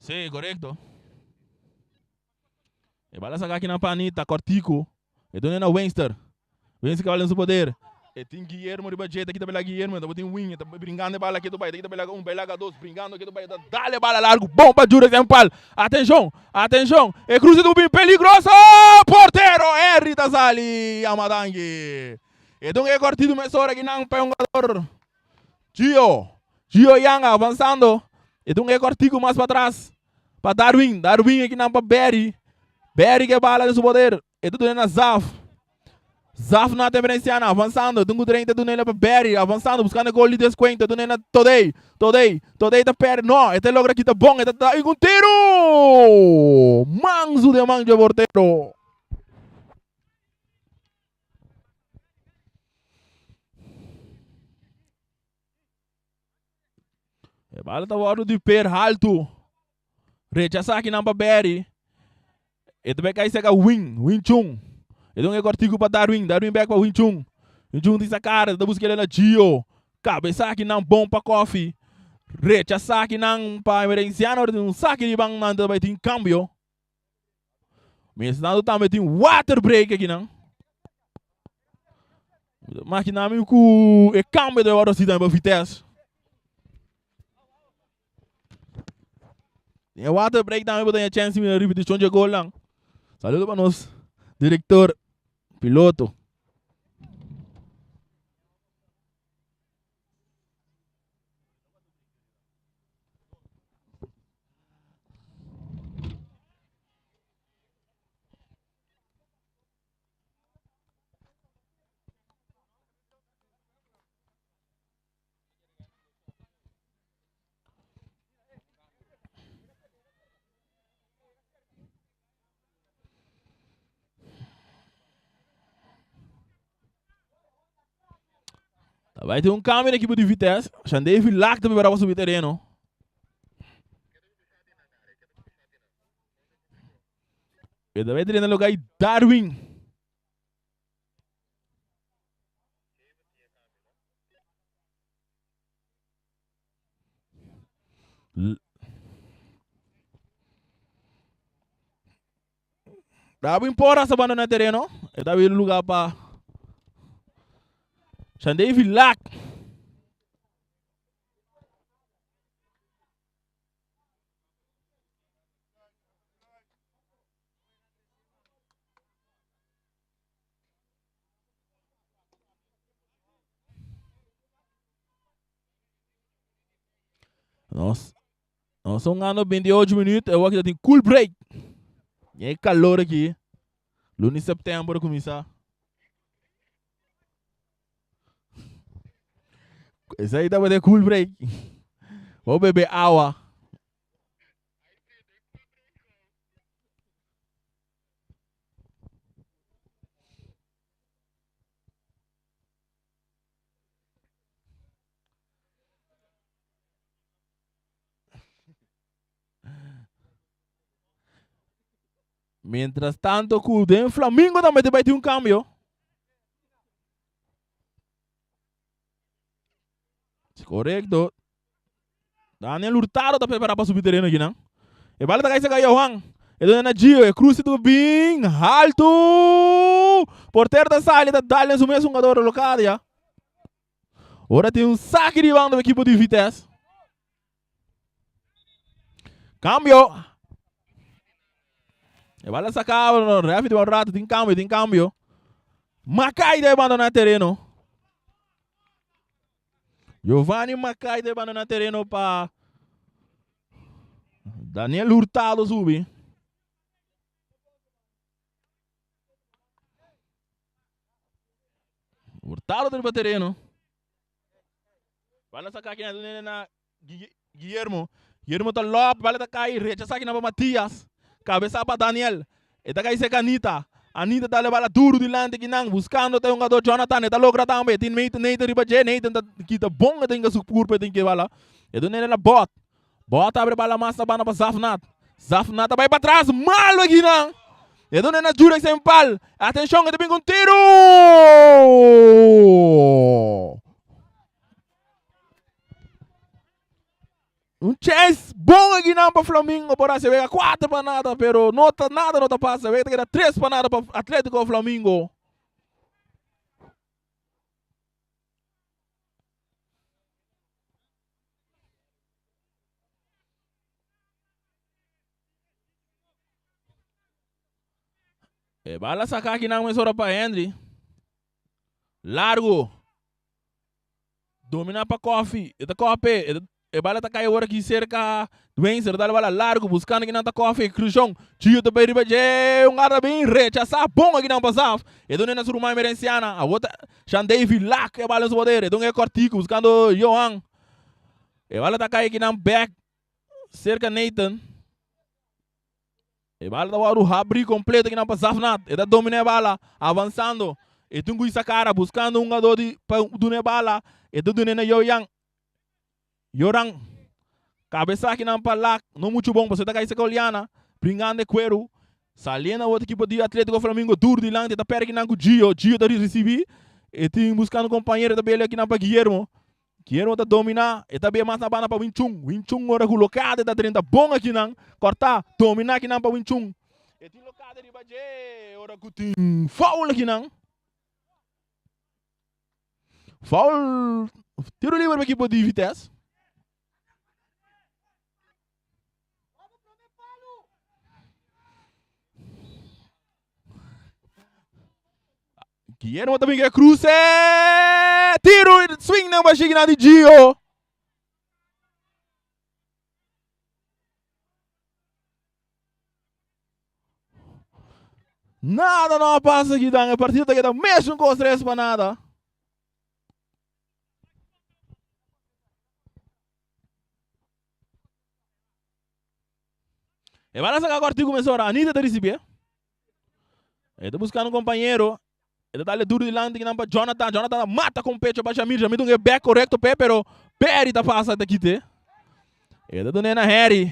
Sí, korekto. E bala saka aki na Panita, kortiku. E done na Weinster. Weinster ke bala den su poder. E tin Guillermo riba dje, ta kita bela Guillermo, ta tin Wing, ta bringando e bala ketu bai, ta kita bela un, bela dos, bringando ketu bai, ta dale bala largu, bon pa Jure Sempal. Atenshon, atenshon, e cruce ta bin peligroso! Portero Henry ta sali, Amadangi. E dun e kortitu mesora kinan pa e hungador Gio. Gio Yanga avansando. E dun e kortiku mas patras. Pa Darwin, Darwin ekinan pa Barry. Barry ke bala den su poder. E ta duna na Zaf. Zaf na Temerenciana avansando. Dun ku 30 duna pa Barry avansando buskando e gol di deskuento. Duna na Todey. Todey. Todey ta perde. No, e ta logra kita bon. E ta da un tiru! Mansu den man dje portero. E bala ta wòrdu di per haltu. Rechasá akinan pa Barry. E ta bai kai seka Win, Win Chun. E dun e kòrtiku pa Darwin, Darwin bèk pa Win Chun. Win Chun tin sa kara, e ta buska el na Gio. Kabesá akinan bon pa Kofi. Rechasá akinan pa Emerenciano, ora tin un saki riba nan ta bai tin kambio. Mientrasnan tambe tin water break akinan. Makina mi ku e kambio ta wòrdu hasi tambe pa Vitesse. Den e water break tambe bo ta haña chèns di mira ripitishon dje golnan. Saludo pa nos direktor piloto. Ta bai tin un cambio den equipo di Vitesse. Shandevi Lak ta prepara pa subi tereno. E ta bai drenta lugar di Darwin. Darwin Porras a bandona tereno. E ta bira lugar pa Shandevi Lak. Nos, nos ta hungando 28 minuut, e wak tin cool break. E calor aki. Luna di september a cuminsa. Esei tabata e cool break. Bo bebe awa. Mientras tanto ku den Flamingo tambe te bai tin un cambio. Correcto. Daniel Hurtado ta prepara pa subi tereno aki nan. E bala ta kai saka Johan. E dona na Gio. E cruce tu bin alto. Portero ta sali ta dal den su mes hungador Locadia. Ora tin un saki di banda equipo di Vitesse. Cambio. E bala saka, ref di un rato, tin cambio, tin cambio. Makai debe abandonar tereno. Giovanni Makai debe abandonar tereno pa Daniel Hurtado subi. Hurtado riba tereno. Bala saka aki na na Guillermo. Guillermo ta lop, bala ta kai, rechasa aki na pa Matias. Kabesa pa Daniel. E ta kai seka Anita. Anita ta bala duro dilanti kinan, buscando ta hungador Jonathan. E ta logra tambe. Tin Nathan, Nathan riba dje. Nathan ta kita bon e ta hinka su kurpa e tin ke bala. E duna na bot. Bot abre bala mas na banda pa Zafnat. Zafnat ta bai patras. Malo akinan. E duna na Jurek Sempal. Atenshon, e ta bin ku un tiru! Un chance bon akinan pa Flamingo por hasi wega 4 pa nada, pero no ta nada no ta pasa. Wega ta keda 3 pa nada pa Atletico Flamingo. E bala saka akinan mesora pa Henry. Largo. Domina pa Koffie. E ta kope. E, e bala ta kai awor aki serka Dwenser. Ta bala largo buscando akinan ta Koffie. Crushon. Gio ta bay riba dje. Un garda bin rechasa. Bon akinan pa Zaf. E duna na su ruman Emerenciana. Awor ta Sean Davy lak e bala en su poder. E duna e kortico buscando Johan. E bala ta kai akinan back serka Nathan. E bala ta wòrdu habrí kompleto akinan pa Zafnat. E ta dominá e bala, avansando. E tin ku Isakara buskando un hungadó di pa duna e bala. E ta dun'é na Yoyan. Yoran. Kabesa akinan pa Lak. No muchu bon pasobra e ta kai serka Oliana. Bringando e kueru. Saliendo awor ekipo di Atletico Flamingo duru dilanti. E ta pèrdè akinan ku Gio. Gio ta risibí. E tin buskando kompañero. E ta bele akinan pa Guillermo. Guillermo ta dominá, e ta bia mas na banda pa Wing Chun. Wing Chun ora ku lokada e ta drenta bon akinan. Kòrtá, dominá akinan pa Wing Chun. E tin lokada riba dje ora ku tin foul akinan. Foul, tiro liber pa ekipo di Vitesse. Guillermo ta bin ku e kruse. Tiro swing nan bashigina di Gio. Nada no a pasa aki dan. E partido ta keda mesun kos 3 pa nada. E bala saca cortico mesora. Anita ta recibié. E ta buscando un compañero. E ta dale duro dilanti kinan pa Jonathan. Jonathan ta mata con pecho pa Shamir. Shamir ta un back correcto pe, pero Perry ta pasa ta kite. E ta dune na Harry.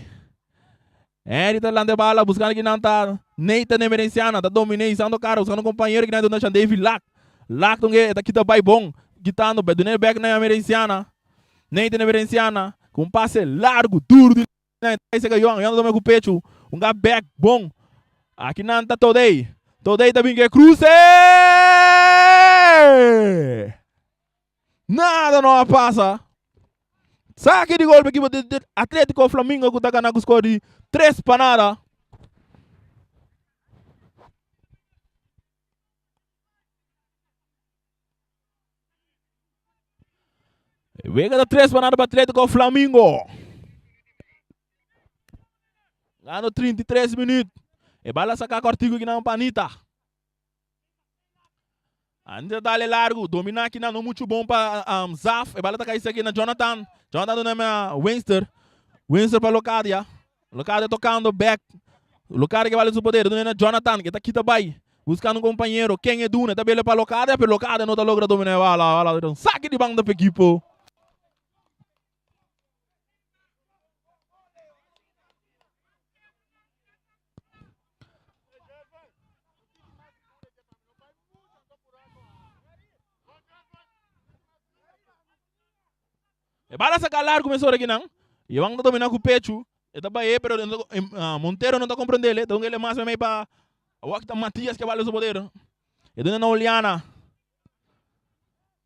Harry ta lanta e bala buscando kinan ta Nathan Emerenciana. Ta domine isando cara buscando un compañero kinan ta duna Shan David Lack. Lack ta un e ta kita bay bon. Kitando dune back na Emerenciana. Nathan Emerenciana cu un pase largo duro di Isaac Yohan, Yohan ta toma ku pechu, un ga bek bon. Aki nan ta Todey. Todey ta bin ku e kruse! Nada no a pasa. Saki di golpe ekipo di Atletico Flamingo ku ta gana ku skor di 3-0. Wega ta 3-0 pa Atletico Flamingo. Gano 33 minuut. E bala saca cortico aqui na Anita. Anita dale largo. Domina aqui na no mucho bom pa um, Zaf. E bala ta cair aqui na Jonathan. Jonathan do nome Winster. Winster pa Locadia. Locadia tocando back. Locadia que vale su poder. Do na Jonathan que ta kita bay. Buscando un compañero. Ken e duna? Ta bele pa Locadia, pero Locadia no ta logra domina e bala. Bala un saque di banda pa equipo. E bala saca largo mesora aki nan. Johan ta domina cu pechu. E ta bae pero Montero no ta comprendele. Ta dungele mas memey pa awor aki ta Matias ke bala su poder. E duna na Oliana.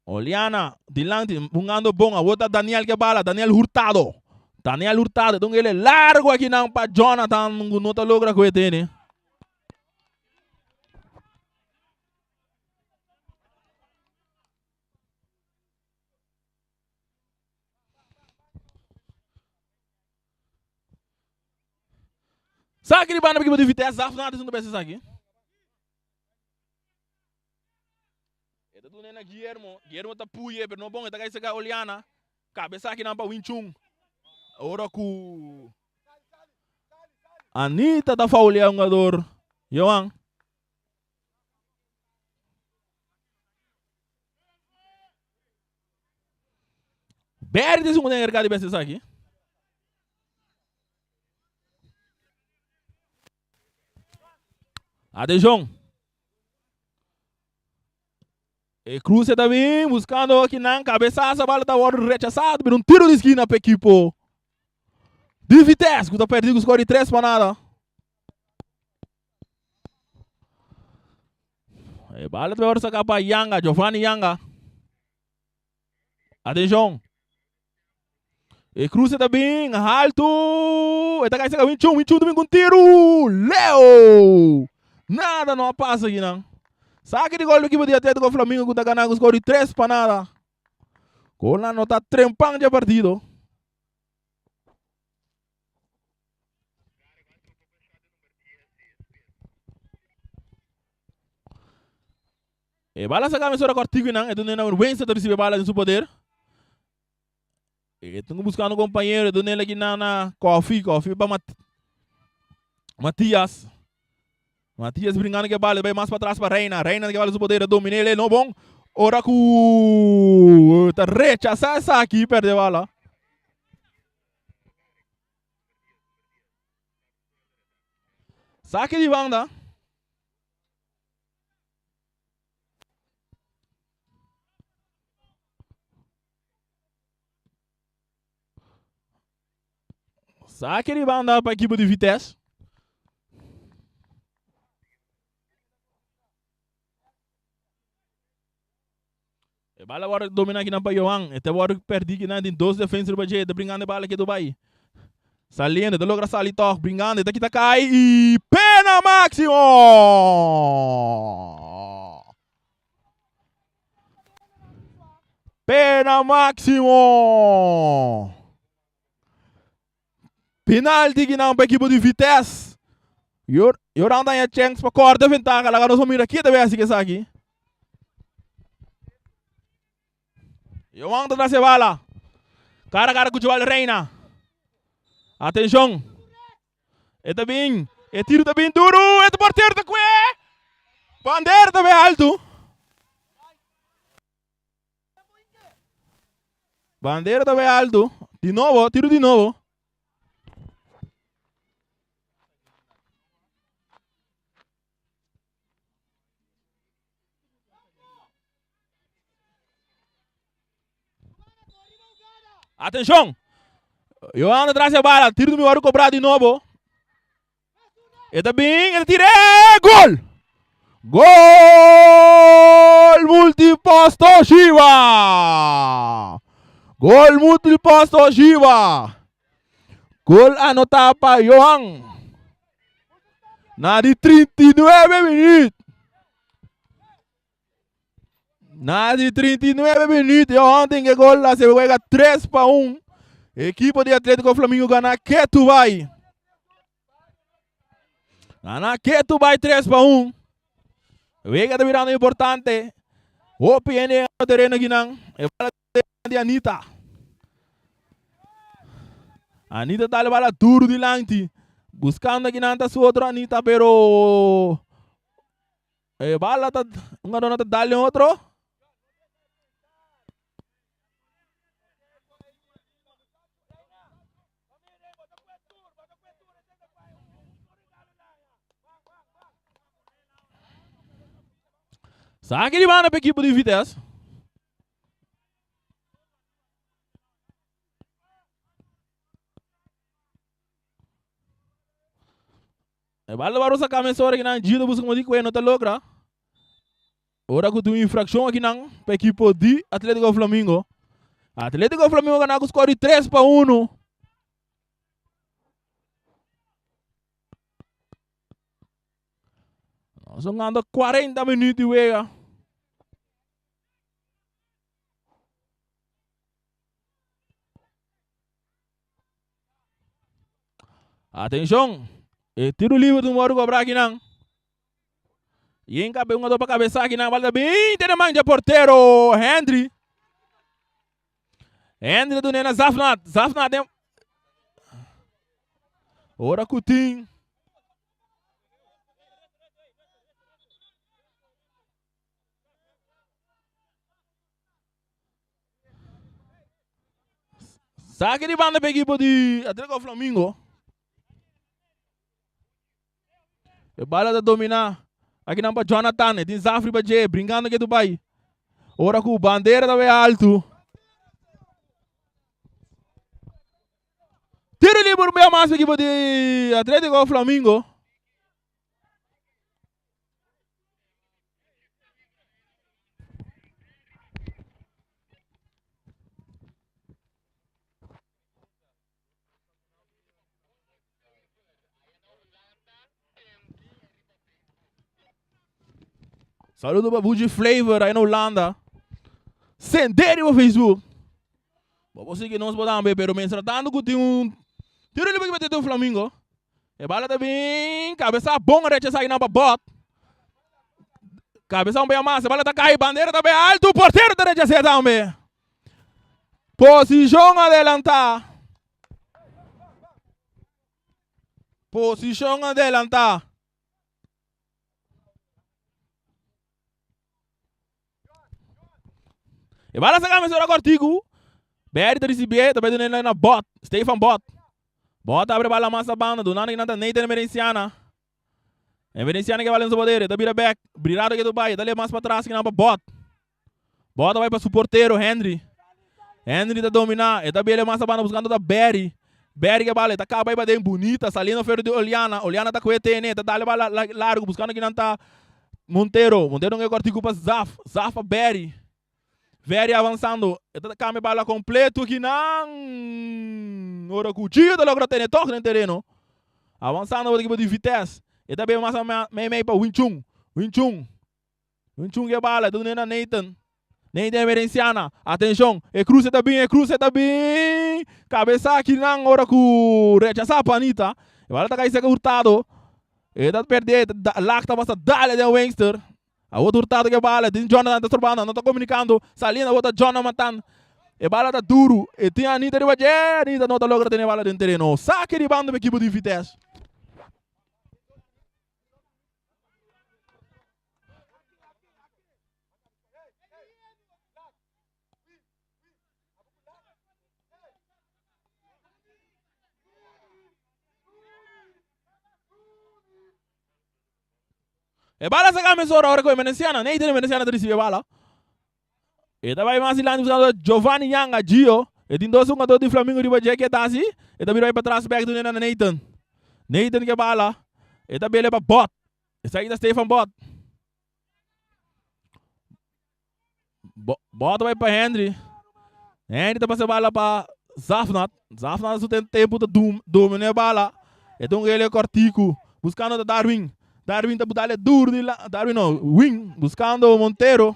Oliana dilanti bungando bon. Awor ta Daniel ke bala. Daniel Hurtado. Daniel Hurtado. E dungele largo aki nan pa Jonathan cu no ta logra cu e tene. Saki di banda equipo di Vitesse, Zaf nada no beste saki. E ta duna na Guillermo, Guillermo ta puye, pero no bon, e ta kai saka Oliana. Cabe saki nan pa Wing Chun. Ora ku Anita ta faulea un jugador. Johan. Berry ta esun ku ta enkargá di besti esaki. Atenshon. E cruce ta bin buscando akinan cabezazo bala ta wòrdu rechasado pero un tiro di esquina pa equipo di Vitesse ku ta perdi ku score di 3-0. E bala ta wòrdu saká pa Yanga, Giovanni Yanga. Atenshon. E cruce ta bin haltu. E ta kai saka Winchun. Winchun ta bin ku un tiru. Leo! Nada no a pasa akinan. Saki di gol di ekipo di Atletico Flamingo ku ta gana ku skor di 3-0. Golnan no ta trempan dje partido. E bala saca mesora cortico nan, e dunde nan Wensa ta recibe bala den su poder. E tungo buscando compañero, e dunde laki nan na Kofi, Kofi pa Mat Matias. Matias brincando ke bala, bay mas pa atras pa Reina, Reina ke bala su poder, e domine ele, no bon. Ora ku ta rechasa esaki, perde bala. Saki di banda. Saki di banda pa ekipo di Vitesse. E bala wòrdu dominá kinan pa Johan. E ta wòrdu pèrdí kinan tin dos defensa riba dje. E ta bringando e bala ketu bai. Saliendo, e ta logra sali tòg. Bringando, e ta kita kai i pena máksimo! Pena máximo! Penalti kinan pa ekipo di Vitesse. Joran ta haña chèns pa kòrta ventaha. Laga nos mira ki ta bai hasi ku esaki. Johan ta tras e bala. Kara kara ku Joel Reina. Atenshon. E ta bin. E tiro ta bin duru. E portero ta kue. Bandera ta bai altu. Bandera ta bai alto. Di nobo, tiro di nobo. Atenshon! Johan ta tras e bala. Tiro di mi wòrdu kobrá di nobo. E ta bin, e ta tira, e gol! Gol Multipost Toshiba! Gol Multipost Toshiba! Gol anotá pa Johan. Na di 39 minuut. Na di 39 minuut, Johan tin e gol, hace wega 3 pa 1. Equipo di Atletico Flamingo gana ketu bai. Gana ketu bai 3 pa 1. Wega ta birando importante. Hopi hende na tereno kinan. E bala di Anita. Anita ta bala duro dilanti. Buscando kinan ta su otro Anita, pero E bala ta un gadona ta dal den otro. Saki di banda pa ekipo di Vitesse. E bal wòrdu saká mesora akinan, Gio ta buska modo di kue, no ta logra. Ora ku tin un infrakshon akinan pa ekipo di Atletico Flamingo. Atletico Flamingo gana ku skor di 3-1. Nos hungando 40 minüt di wega. Atenshon! E tiro liber tin wòrdu kobrá akinan. Yen kabe un pa kabesa akinan. Bal ta bin den e man dje portero Hendry. Hendry ta dun'é na Zafnat. Zafnat den ora ku tin. Saki di banda pa ekipo di Atletico Flamingo. E bala ta domina. Aki nan pa Jonathan. E tin Zafri pa dje. Brincando ke Dubai. Ora ku bandera ta bay alto. Tiro libre un mas pa ekipo di Atletico Flamingo. Saludo pa Buji Flavor ahí na Holanda. Sende riba Facebook. Bo por sigui nos bo tambe, pero mientras tanto ku tin un tiro libre ki mete den Flamingo. E bala ta bin kabesa bon rechasa akinan pa bot. Kabesa un bia mas, e bala ta kai, bandera ta bai altu, portero ta rechas'é tambe. Posishon adelantá. Posishon adelantá. E bala sa kame sora kortiku. Berry ta risibié, ta bai dun'é na Bot, Stefan Bot. Bot abre bala mas na banda, dunando kinan ta Nathan Emerenciana. Emerenciana ke bala den su poder, e ta bira bek, Brirado ke Dubai, e ta leba mas patras kinan pa Bot. Bot ta bai pa su portero Henry. Henry ta domina, e ta bira mas na banda buscando ta Berry. Berry ke bala, e ta kaba bai paden, bunita, saliendo fero di Oliana. Oliana ta kue tene, e ta dale bala largo, buscando kinan ta Montero. Montero ke kortiku pa Zaf, Zaf pa Berry. Very avansando. E ta cambia bala completo akinan. Ora cu Gio ta logra tene toch den tereno. Avansando pa ekipo di Vitesse. E ta bebe mas mei mei pa Wing Chun. Wing Chun. Wing Chun ke bala. E ta dune na Nathan. Nathan Emerenciana. Atenshon, e kruse ta bin, e kruse ta bin. Kabesa akinan ora ku rechasá pa Anita. E bala ta kai serka Hurtado. E ta perdé, Lak ta basta dale den Wingster. Awor Hurtado ke bala, tin Jonathan ta strobando, nan ta komunikando. Saliendo awor ta Jonathan. E bala ta duru, e tin Anita riba dje, Anita no ta logra tene e bala den tereno. Saki di banda pa ekipo di Vitesse. E bala sa kame sora ora ku Emerenciana. Nathan Emerenciana ta risibi e bala. E ta bai mas dilanti buscando Giovanni Yanga, Gio. E tin dos hungador di Flamingo riba dje ke ta hasi. E ta bira bai patras bek dun'e na Nathan. Nathan ke bala. E ta bele pa Bot. Esaki ta Stefan Bot. Bot ta bai pa Henry. Henry ta pasa e bala pa Zafnat. Zafnat su ten tempu ta domina e bala. E ta un ele kortiku. Buskando ta Darwin. Darwin ta dale duru di la Darwin no, Wing buskando Montero.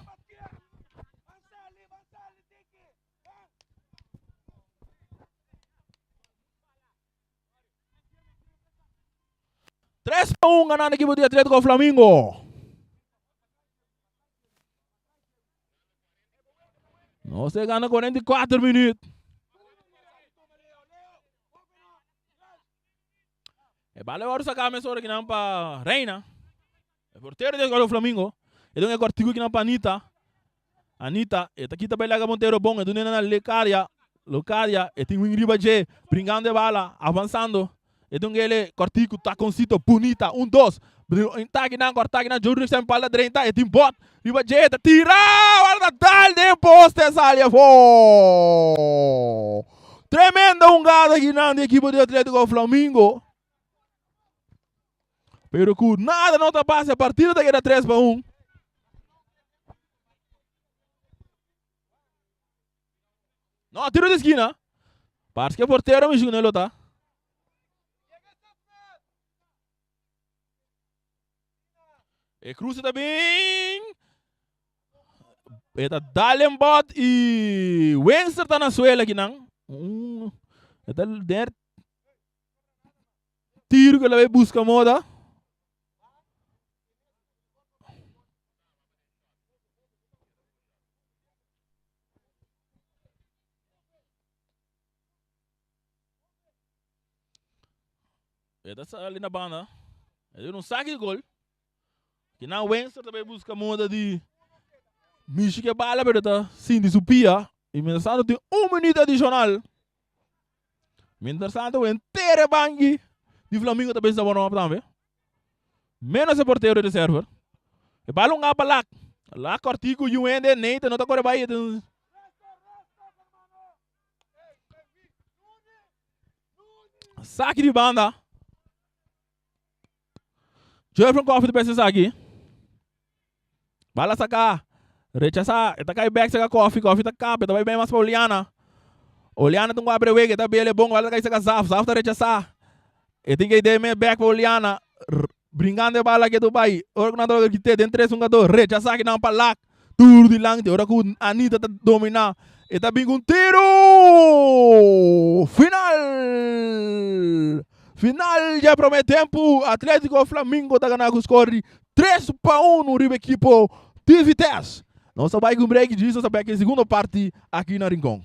3-1 ganando equipo di Atletico Flamingo. Nos ta gana 44 minuut. E bala wòrdu saká mesora kinan pa Reina. E portero di Escuadra Flamingo. E dun e kòrtiku kinan pa Anita. Anita, e ta kita bai laga Montero bon. E dun'e na Lecadia. Locadia, e tin win riba dje. Bringando e bala, avansando. E dun ele kòrtiku, takoncito, bunita. Un, dos. Ta kinan, kòrta kinan. Joe Rux palda drenta. E tin bòt riba dje. E ta tira! Bala ta dal den poste, sali afó! Tremendo hungada kinan di ekipo di Atletico Flamingo. Pero ku nada no ta pasa, e partido ta keda 3-1. No, tiro di skina. Parse ke portero mishi ku lo ta. E cruce ta bin. E ta dal en bot y Wenster ta na suela kinan. E ta der tiro que la bay busca moda. E ta sali na banda. E duna un saki di gol. Kinan Wenster ta bay busca moda di mishi ke bala pero ta sinti su pia. Y mientras tanto tin un minuut adicional. Mientras tanto henter e banki di Flamingo ta bezig ta warm up tambe. Menos e portero di reserva. E bala un apa lak. Lak kortiku yu hende Nathan no ta kore bai. Saki di banda. Jurgen Koffie ta pensa esaki. Bala saka. Rechasa. E ta kai bek saka Koffie. Koffie ta kap. E ta bai bai mas pa Oliana. Oliana ta un abre wega. E ta bele bon. Bala ta kai saka Zaf. Zaf ta rechasa. E tin ke deme bek pa Oliana. Bringando e bala ke tu bai. Ora ku nan ta logra kite den tres hungador. Rechasa kinan pa Lak. Duru dilanti. Ora ku Anita ta domina. E ta bin ku un tiru! Final! Final dje prome tempu. Atletico Flamingo ta gana ku skor di 3-1 riba ekipo di Vitesse. Nos ta bai ku un break djis nos ta bek e segundo parti aki na Rincon.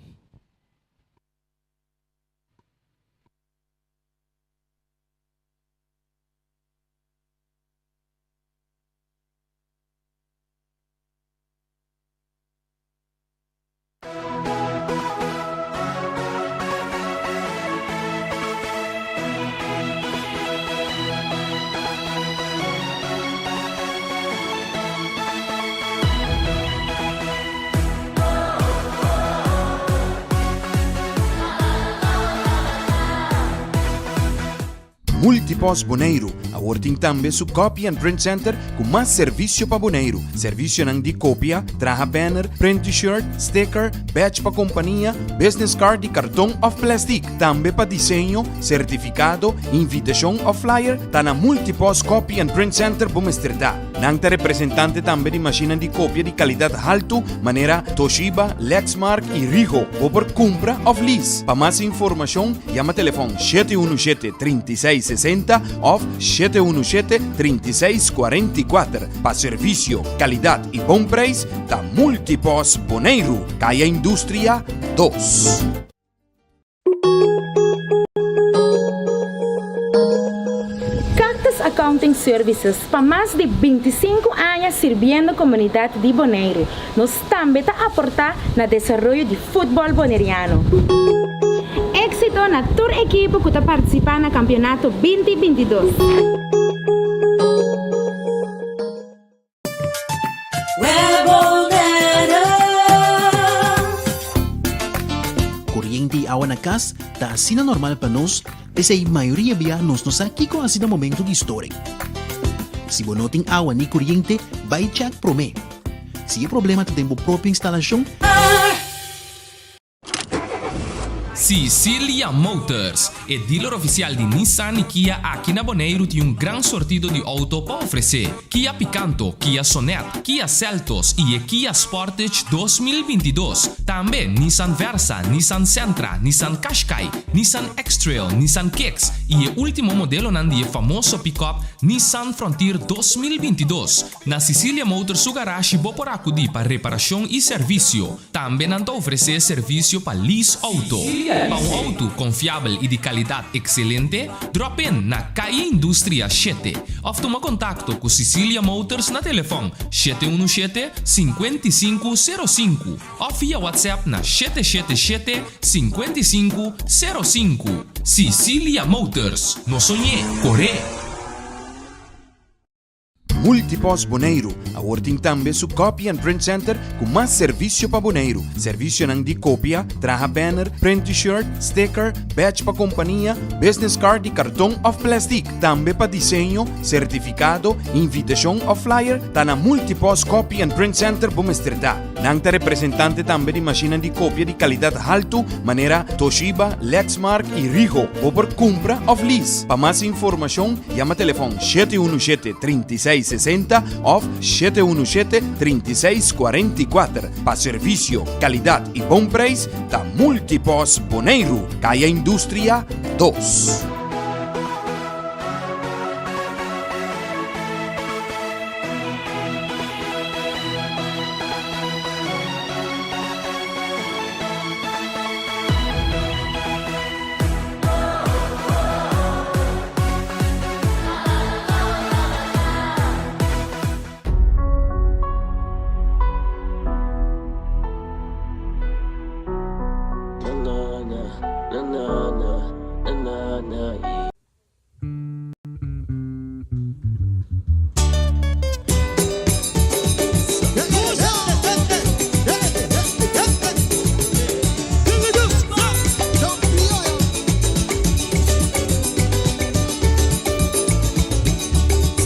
Multipos Boneiru. awor tin tambe su Copy and Print Center ku mas servisio pa Boneiru. Servisionan di kopia, traha banner, print t-shirt, sticker, badge pa kompania, business card di karton òf plèstik. Tambe pa diseño, sertifikado, invitashon òf flyer, ta na Multipost Copy and Print Center bo mester ta. Nan ta representante tambe di mashinnan di kopia di kalidat haltu manera Toshiba, Lexmark i Ricoh. Bo por kumpra òf lease. Pa mas informashon yama telefòn 717 36 60 òf 717 36 44. Pa servisio, kalidat i bon preis ta Multipost Boneiru, Kaya Industria 2. Cactus Accounting Services pa mas di 25 aña sirbiendo komunidat di Boneiru. Nos tambe ta aportá na desaroyo di futbòl boneriano. Éksito na tur ekipo ku ta partisipá na kampionato 2022. Koriente i awa na kas ta asina normal pa nos, p'esei mayoria bia nos no sa kiko hasi na momento di storing. Si bo no tin awa ni koriente, bai chèk promé. Si e problema ta den bo propio instalashon, Sicilia Motors, e dealer ofisial di Nissan i Kia aki na Boneiru tin un gran sortido di outo pa ofresé. Kia Picanto, Kia Sonet, Kia Seltos i e Kia Sportage 2022. Tambe Nissan Versa, Nissan Sentra, Nissan Qashqai, Nissan X-Trail, Nissan Kicks i e último modelonan di e famoso pickup Nissan Frontier 2022. Na Sicilia Motors su garashi bo por akudí pa reparashon i servisio. Tambe nan ta ofresé servisio pa lease outo. Pa un outo konfiabel i di kalidat ekselente, drop in na Calle Industria 7 òf tuma kontakto ku Sicilia Motors na telefòn 717 55 05 òf via WhatsApp na 777 55 05. Sicilia Motors, no soñ'é, kor'é! Multipost Boneiru awor tin tambe su Copy and Print Center ku mas servisio pa Boneiru. Servisionan di kopia, traha banner, print t-shirt, sticker, badge pa kompania, business card di karton òf plèstik. Tambe pa diseño, sertifikado, invitashon òf flyer, ta na Multipost Copy and Print Center bo mester ta. Nan ta representante tambe di mashinnan di kopia di kalidat haltu manera Toshiba, Lexmark i Ricoh. Bo por kumpra òf lease. Pa mas informashon yama telefòn 717 36 60 òf 717 36 44. Pa servisio, kalidat i bon preis ta Multipost Boneiru, Kaya Industria 2.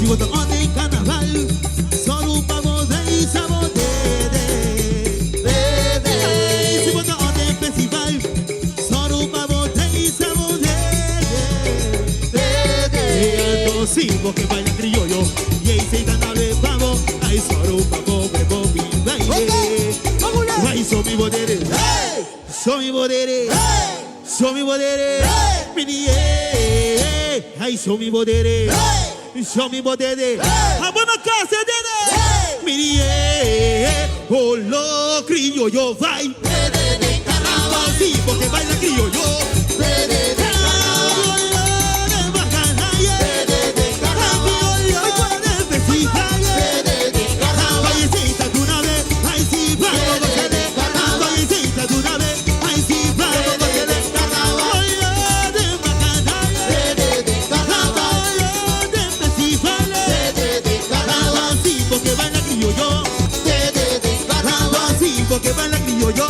Si bo ta on den carnaval, solo pa bo reisa bo dede. Si bo ta on den festival, solo pa bo reisa bo dede. Anto si bo ke baila crioyo, y sei ta na be pa bo, ay solo pa bo bebo mi baile. Ay so mi bo dede, so mi bo dede, so mi bo dede, mi di ay so mi bo dede, so mi bo dede, abo na casa dede, mi di oh lo criollo vai, sí, porque baila criollo. Porque baila criollo.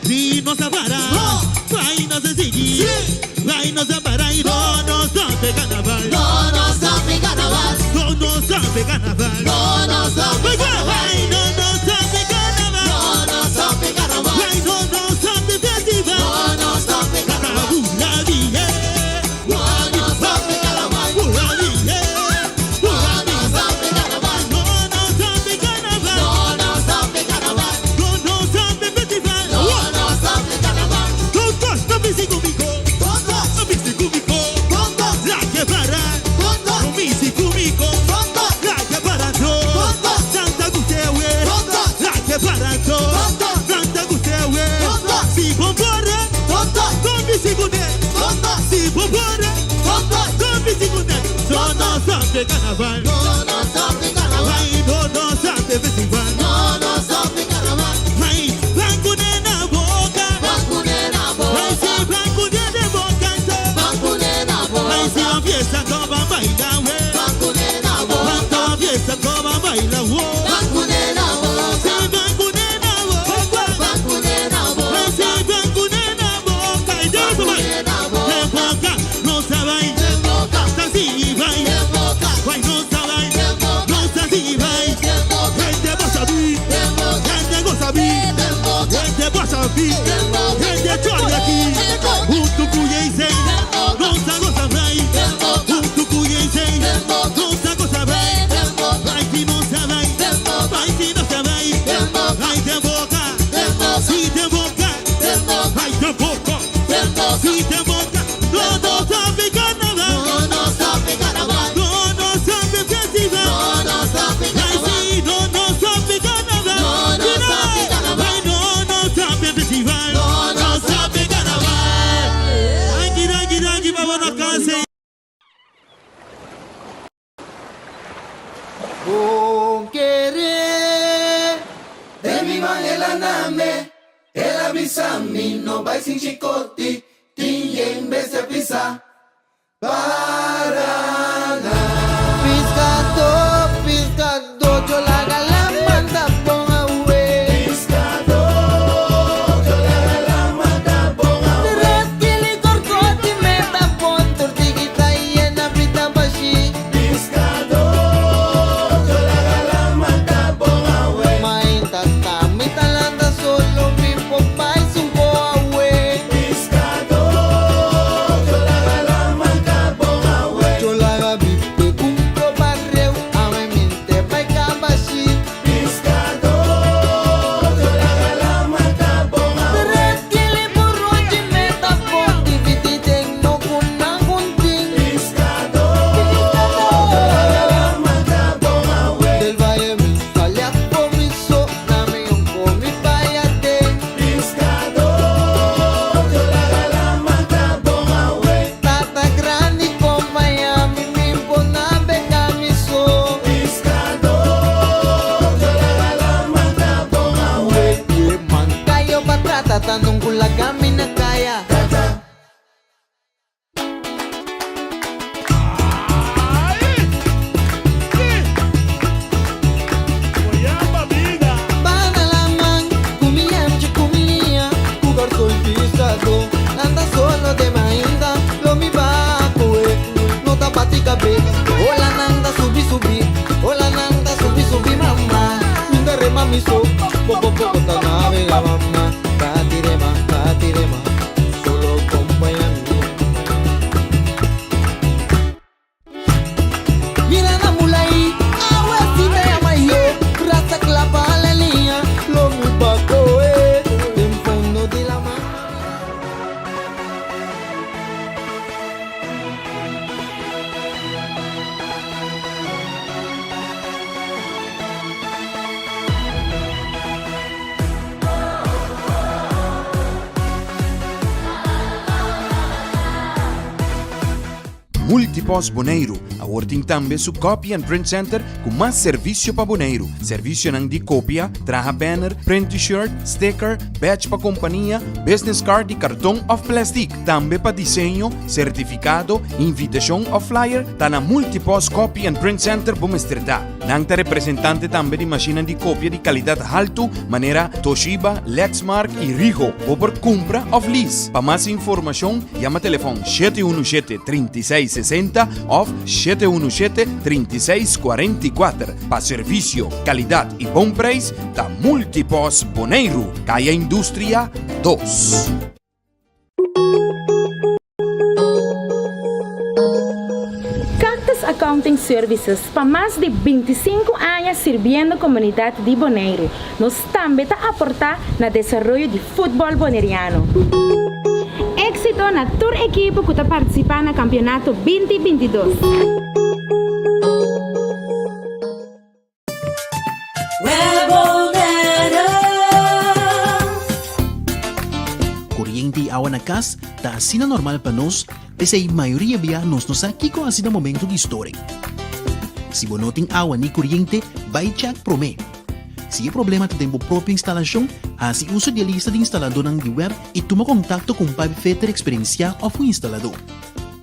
Si nos a para, bai nos a sigui, bai nos a para i no nos stop e carnaval. No nos stop e carnaval. No nos stop e carnaval. No nos stop e carnaval. Bai no nos stop e carnaval. No nos stop e carnaval. Bai no nos stop e festival. No nos stop e carnaval. Bula vie, No nos stop e carnaval. bula vie, No nos stop e carnaval. No nos stop e carnaval. No nos stop e carnaval. No nos stop e festival. No nos stop e carnaval. Todos no bici comigo, Todos, no bici comigo. todos, La que para, todos, no bici comigo. todos, La que para Todos. Santa Gustewe. Todos. La que para Todos. Santa Gustewe. Todos. Si bombora, todos, con bici con todos, Si bombora, todos. con bici con No nos stop de carnaval. No nos stop e carnaval. Ay, no nos stop de festival. No nos stop e carnaval. Ay, blanco nena boca. Bacunera Ay, sí, boca. blanco nena boca. Bacunera Ay, si boca. la fiesta no va a bailar, güey. Bacunera boca. Cuando fiesta no va a bailar, güey. Bacunera boca. Sí, blanco nena boca. Bacunera Ay, sí, boca. blanco nena boca. Y de eso va. Bacunera De boca. boca, no se va. De boca. Así va. De boca. Ay, no se va. De boca. No se así va. De boca. Gente goza vi. De boca. Gente goza vi. De boca. Gente goza vi. Gente chora aquí. Junto cuye y se. No se goza vai. Junto cuye y se. No se goza vai. De boca. Ay, si no se va. De boca. Ay, si no se va. De boca. Ay, de boca. De boca. Si de boca. De boca. Ay, de boca. De boca. Si de boca. No, no sabe carnaval. No nos stop e carnaval. No, no sabe festival. No nos stop e Ay, carnaval. sí, no, no sabe carnaval. No, no sabe carnaval. Ay, no, no sabe festival. No, no sabe carnaval. Ay, danki, danki, pa na casa. Bon kere Den mi man el a name El a bisa mi no bai sin chikoti Tin yen bestia pisa Paraná Piskadó, piskadó, yo laga laman ta bon awe. Piskadó, yo laga laman ta bon awe. Tres kilo korkoti mi ta bon, tur tiki ta yena pida bashi. Piskadó, yo laga laman ta bon awe. Mainta ta mi ta lanta solo mi por bai sunko awe. Piskadó, yo laga laman ta bon awe. Yo laga bipe kumpro bareu, awe mi n'ta bai kabashi. Piskadó, yo laga laman ta bon awe. Tres kilo buruchi mi ta bon, dividí den no ku nan huntin. Piskadó, yo laga laman ta bon awe. Del valle mi sali afó mi so, na mi un mi bai aden. Piskadó, yo laga laman ta bon awe. Tata grandi kompañá mi, mi n'po nabegá mi so. Piskadó, yo laga laman ta bon awe. Kayo pa trata, tanong kulaga mi na kaya. Tata. Banda laman, ku mi yamchi ku mi liña, ku karkó i piskadó. Lanta solo te mainta, lo mi bai kohe, no ta bati kabes. Olanan ta subi subi, olanan ta subi subi mama. Mi n'ta rema mi so, poko poko ta nabegá mama. Bati rema, bati rema. Multipost Boneiru awor tin tambe su Copy and Print Center ku mas servisio pa Boneiru. Servisionan di kopia, traha banner, print t-shirt, sticker, badge pa kompania, business card di karton òf plèstik. Tambe pa diseño, sertifikado, invitashon òf flyer, ta na Multipost Copy and Print Center bo mester ta. Nan ta representante tambe di mashinnan di kopia di kalidat haltu manera Toshiba, Lexmark i Ricoh. Bo por kumpra òf lease. Pa mas informashon yama telefòn 717 36 60 òf 717 36 44. Pa servisio, kalidat i bon preis ta Multipost Boneiru, Kaya Industria dos. Cactus Accounting Services pa mas di 25 aña sirbiendo komunidat di Boneiru. Nos tambe ta aportá na desaroyo di futbòl boneriano. Éksito na tur ekipo ku ta partisipá na kampionato 20 22. Koriente i awa na kas ta asina normal pa nos, p'esei mayoria bia nos no sa kiko hasi na momento di storing. Si bo no tin awa ni koriente, bai chèk promé. Si e problema ta den bo propio instalashon, hasi uso di e lista di instaladónan di web i tuma kontakto ku un pipefitter eksperensiá òf un instaladó.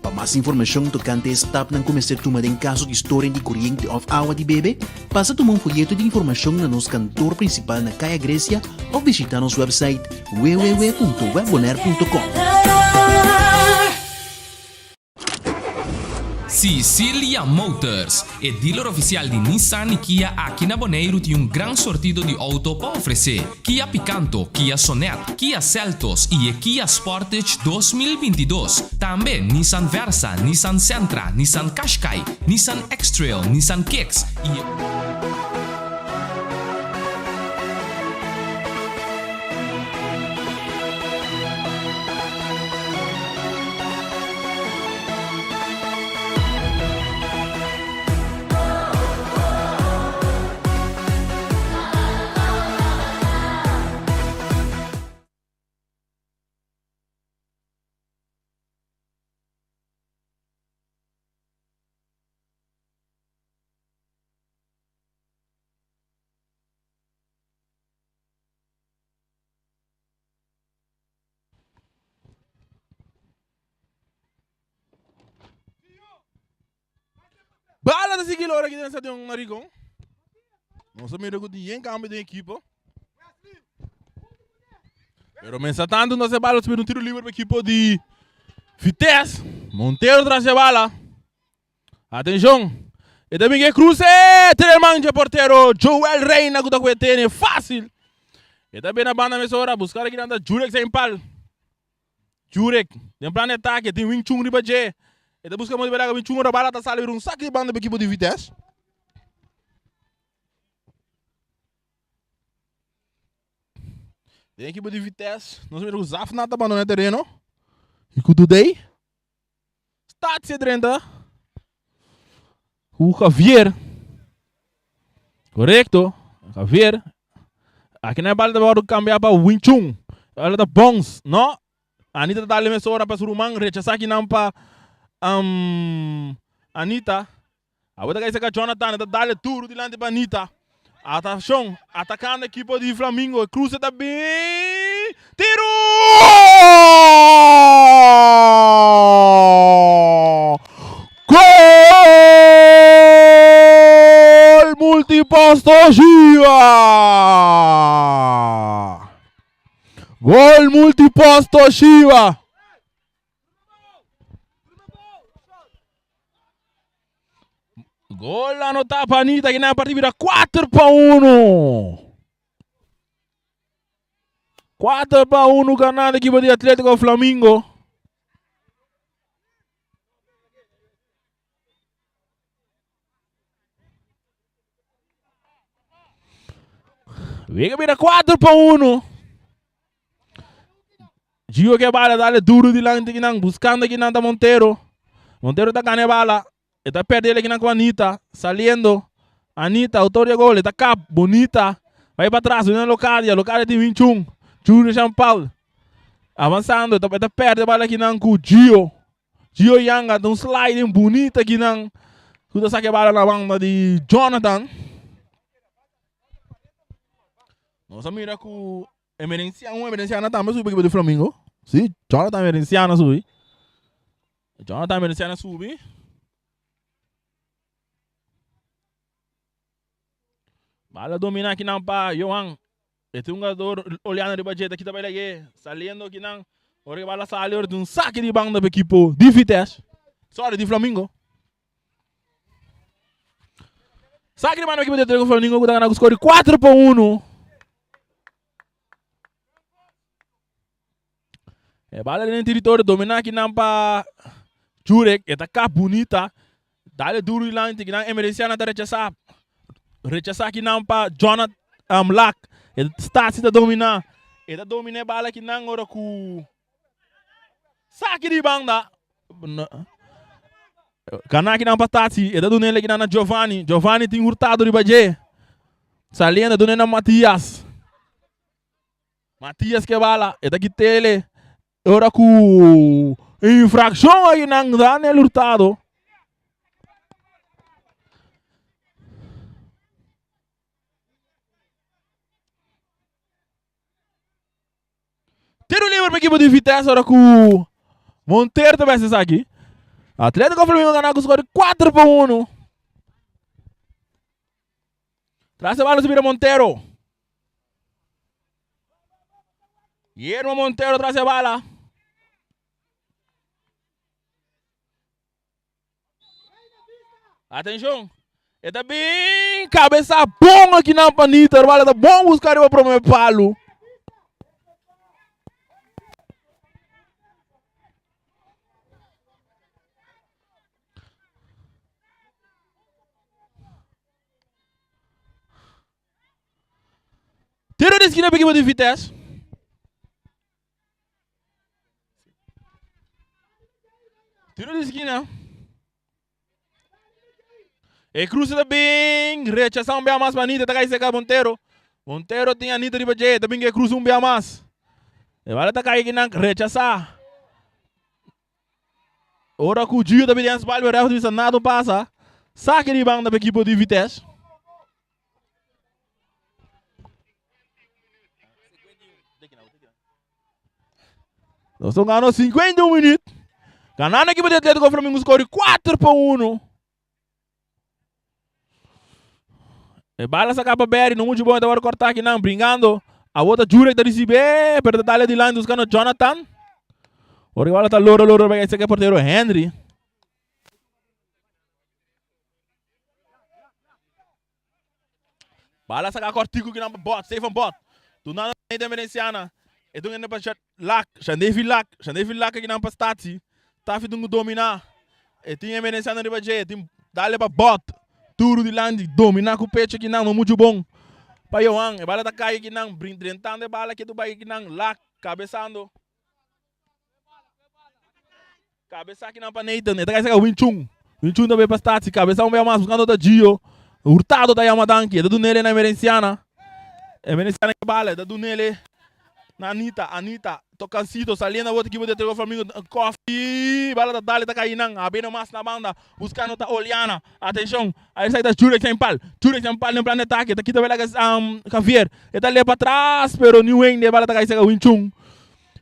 Pa mas informashon tokante e stapnan ku mester tuma den kaso di storing di koriente òf awa di bebe, pasa tuma un foyeto di informashon na nos kantor prinsipal na Kaya Grecia òf bishitá nos wèpsait www.webbonaire.com. Sicilia Motors, e dealer ofisial di Nissan i Kia aki na Boneiru tin un gran sortido di outo pa ofresé. Kia Picanto, Kia Sonet, Kia Seltos i e Kia Sportage 2022. Tambe Nissan Versa, Nissan Sentra, Nissan Qashqai, Nissan X-Trail, Nissan Kicks i e. Bala ta sigui lora aki den stadion Maricon. Nos a mira ku tin yen kambio den ekipo. Pero mientras tanto nos e bala ta un tiro liber pa ekipo di Vitesse. Montero tras e bala. Atenshon! E ta bin ke kruse! Tira e man dje portero Joel Reina ku ta kue tene fásil. E ta bin na banda mesora buskar aki nan ta Jurek Saint Paul. Jurek den plan di atake tin Wing Chun riba dje. E ta buska modo di belaga Wing Chun ora bala ta sali un saki di banda pa ekipo di Vitesse. Den ekipo di Vitesse nos mira ku Zafnat ta bandona e tereno i ku Dudey. Statie drenta. Ku Javier. Korekto. Javier. Aki na e bal ta wòrdu kambiá pa Wing Chun. Bala ta bounce. No. Anita ta dale mesora pa su ruman. Rechasá kinan pa um, Anita. Awor ta kai saka Jonathan. E ta dale duru dilanti pa Anita. Atashon. Atakando ekipo di Flamingo. E kruse ta bin. Tiru! Gol! Multiposto Shiva! Gol Multiposto Shiva! Gol anotá pa Anita, que na partida 4 pa 1. 4-1 ganando equipo di Atlético Flamingo. Wega bira 4-1. Gio ke bala dale duro dilanti kinan buscando kinan ta Montero. Montero ta gana e bala. E ta perde el kinan ku Anita. Saliendo. Anita, autor di gol. E ta kap. Bonita. Bai pa tras. Duna Locadia. Locadia tin Wing Chun. Junior Jean Paul. Avanzando. E ta perde bala kinan ku Gio. Gio Yanga ta un sliding bunita akinan ku ta saka e bala na banda di Jonathan. Nos a mira ku Emerenciano, un Emerenciano tambe subi pa ekipo di Flamingo. Si, Jonathan Emerenciano a subi. Jonathan Emerenciano a subi. Bala domina akinan pa Johan. E tin un jugador Oleano riba dje ta kita baila ye. Saliendo akinan. Ora ke bala sali ora tin un saki di banda pa ekipo di Vitesse. Sorry, di Flamingo. Saki di banda pa ekipo di Atletico Flamingo ku ta gana ku skor di 4 pa 1. E bala den territorio domina akinan pa Jurek. E ta kap bunita. Dale duro dilanti kinan Emerenciana ta rechasa. Rechasa kinan pa Jonathan um, Lak. E Stasi ta domina. E ta domina e bala kinan ora ku saki di banda. Gana kinan pa Stasi. E ta dunele kinan na Giovanni. Giovanni tin Hurtado riba dje. Saliendo dunele na Matias. Matias ke bala, e ta kitele ora ku infrakshon akinan Daniel Hurtado. Tiro libre pa ekipo di Vitesse ora ku Monteiro ta bes esaki. Atletico Flamengo gana ku skor di 4 pa 1. Tras e bala su bira Montero. Guillermo Montero tras e bala. Atención. E ta bin cabeza bon aki na panita. E bala ta bon busca riba prome palo. Tiro di esquina pa equipo di Vitesse. Tiro di esquina. E cruce ta bin rechasa un bia mas pa Anita ta kai seca Montero. Montero tin Anita riba dje, ta bin ke cruce un bia mas. E bala ta kai kinan rechasa. Ora ku Gio ta bini spal, pero ref bisa nada pasa. Saki di banda pa ekipo di Vitesse. Nos estamos ganando 51 minuut. Ganando equipo de Atlético Flamengo score 4 pa 1. E bala saca pa Barry, no mucho bom, agora cortar aqui não, brincando. A outra Jurek ta recibe, pero ta dale dilante buscando Jonathan. Ora bala ta loro loro vai esse que porteiro Henry. Bala saca cortico que não bot, Stefan Bot. Do nada nem Venenciana. E doen pa Lak, Shandevi Lak, Shandevi Lak aqui não pa Stati. Tafi dungu domina. E tin Emerenciano riba dje, tin dale pa Bot. Duru dilanti, domina ku pecho kinan, no muchu bon. Pa Johan, e bala ta kai kinan, drentando e bala ketu bai kinan, Lak kabesando. Kabesa kinan pa Nathan, e ta kai saka Win Chun. Win Chun ta bai pa Statie, kabesa un bia mas, buskando ta Gio. Hurtado ta yama danki, e ta dunele na Emerenciana. Emerenciana ke bala, e ta dunele na Anita, Anita tocancito saliendo a otro equipo de Atlético Flamingo, Koffie, bala ta dale ta caí nan, abriendo mas na banda, buscando ta Oliana, atención, ahí está Jurek sin pal, Jurek sin pal en plan de ataque, ta quita bala Javier, e ta le pa atrás, pero ni wing de bala ta caí cerca Win Chun,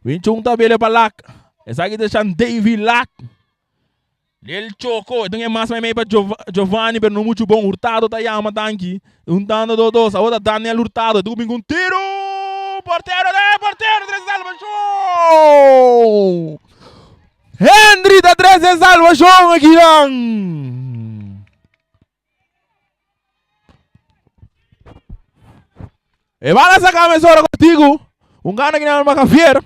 Win Chun ta bele pa Lak, esaki ta Sean Davy Lak. Lil Choco, e tin e mas meimei pa Giovanni, pero no muchu bon. Hurtado ta yama danki. Un dando do dos. Awor ta Daniel Hurtado. E tin ku bin ku un tiru! Portero de portero trese salvashon! Henry ta trese salvashon akinan! E bala saka mesora kontigu. Un gana kinan pa Javier.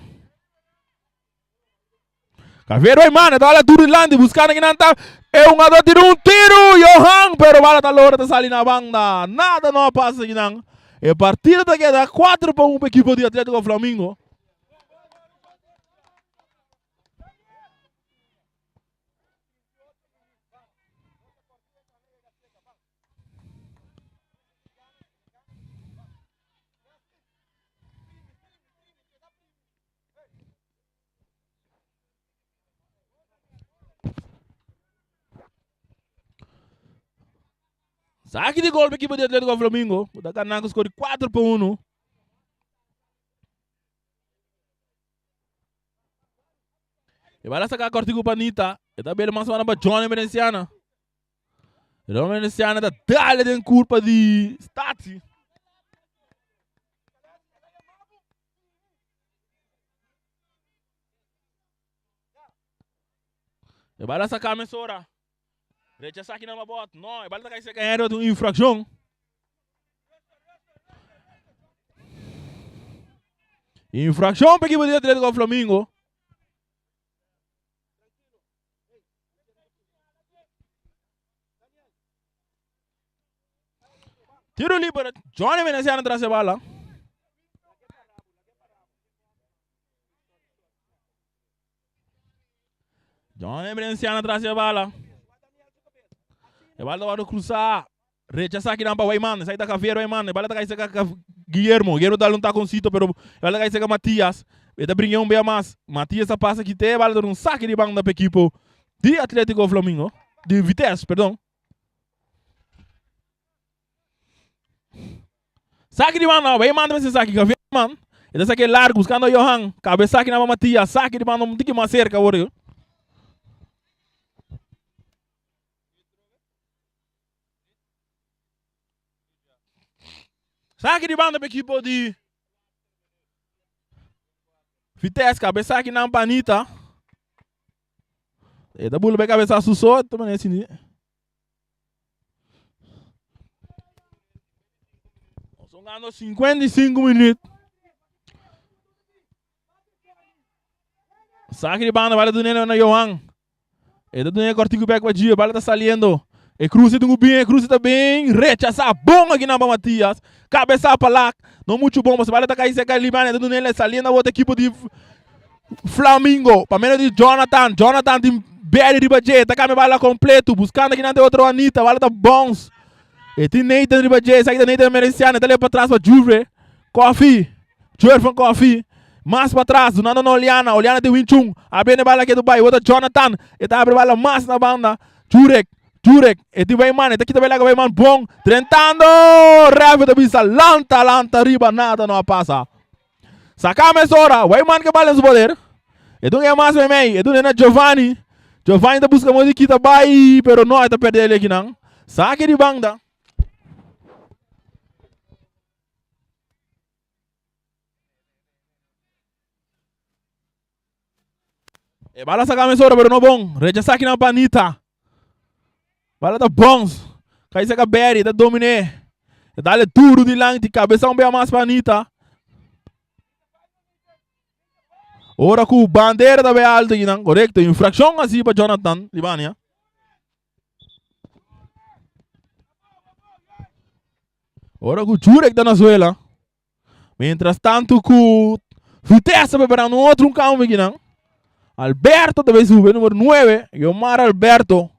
Javier bai manda, ta bala duro dilanti, buscando kinan ta e hungador tira un tiro, Johan, pero bala ta logra ta sali na banda. Nada no a pasa kinan. E partido ta keda 4 pa 1 pa equipo di Atletico Flamingo. Saki di gol pa ekipo di Atletico Flamingo, ku ta gana ku skor di 4 pa 1. E bala saka kortiku pa Nita. E ta bele mas pa Johnny Emerenciana. Johnny Emerenciana ta dale den kurpa di Stati. E bala saka mesora. Rechasa aki na bot. No, e bala ta kai seka Henry un infraccion. Infraccion pa equipo di Atletico Flamingo. Tiro libre. Johnny Veneziano tras e bala. Johnny Emerenciano tras e bala. E bala ta wòrdu krusá. Rechasá kinan pa Weyman. Esaki ta Javier Weyman. E bala ta kai serka Guillermo. Guillermo ta dal un takoncito pero e bala ta kai serka Matias. E ta bring'é un bia mas. Matias ta pasa kit'é e bala ta duna un saki di banda pa ekipo di Atletico Flamingo. Di Vitesse, perdon. Saki di banda, Weyman ta mester saki, Javier Weyman. E ta saki largo buscando Johan. Cabe saki na Matias. Saki di banda un tiki mas cerca awor. Saki di banda pa equipo di Vitesse. Cabe saki na Panita. E ta bula cabeza su so. Nos hungando 55 minuut. Saque de banda, bala dunendo na Johan. E ta dunendo cortico back pa Gio, bala ta saliendo. E cruce dungu bien, e cruce ta bien. Rechaza bon aqui na pa Matias. Cabeça pa Lak. No mucho bom, mas bala ta cai seca Limane. Ta dunendo saliendo a outro equipo de Flamingo, pa medio di Jonathan. Jonathan tin Berry riba dje. Ta cambia bala completo. Buscando aki nan otro Anita. Bala ta bounce. E tin Nathan riba dje. Esaki ta Nathan Merenciano. Ta leva pa tras pa Juve. Koffie. Jervan Koffie. Mas pa tras. Dunando na Oliana. Oliana tin Wing Chun. Abriendo e bala ke Dubai. Wota Jonathan. E ta abri bala mas na banda. Jurek. Jurek. E tin Weyman. E ta kita bala Weyman. Bon. Drentando. Refe ta bisa. Lanta, lanta riba. Nada no a pasa. Saca mesora, Weyman ke bala en su poder. E dun e mas meimei, e dun e na Giovanni. Giovanni ta busca modo di kita bai, pero no, e ta perde ele akinan. Sake di banda. E bala saca mesora, pero no bon. Rechaza akinan pa Anita. Bala ta bounce. Kai saca Berry, ta domine. E dale duro dilanti, cabeza un bea mas pa Anita. Ora ku bandera ta be alto akinan, correcto. Infraccion así pa Jonathan Libania. Ora ku Jurek ta na suela. Mientras tanto ku Vitesse preparando un otro un cambio aquí nan. Alberto también sube, número 9. Yomar Alberto.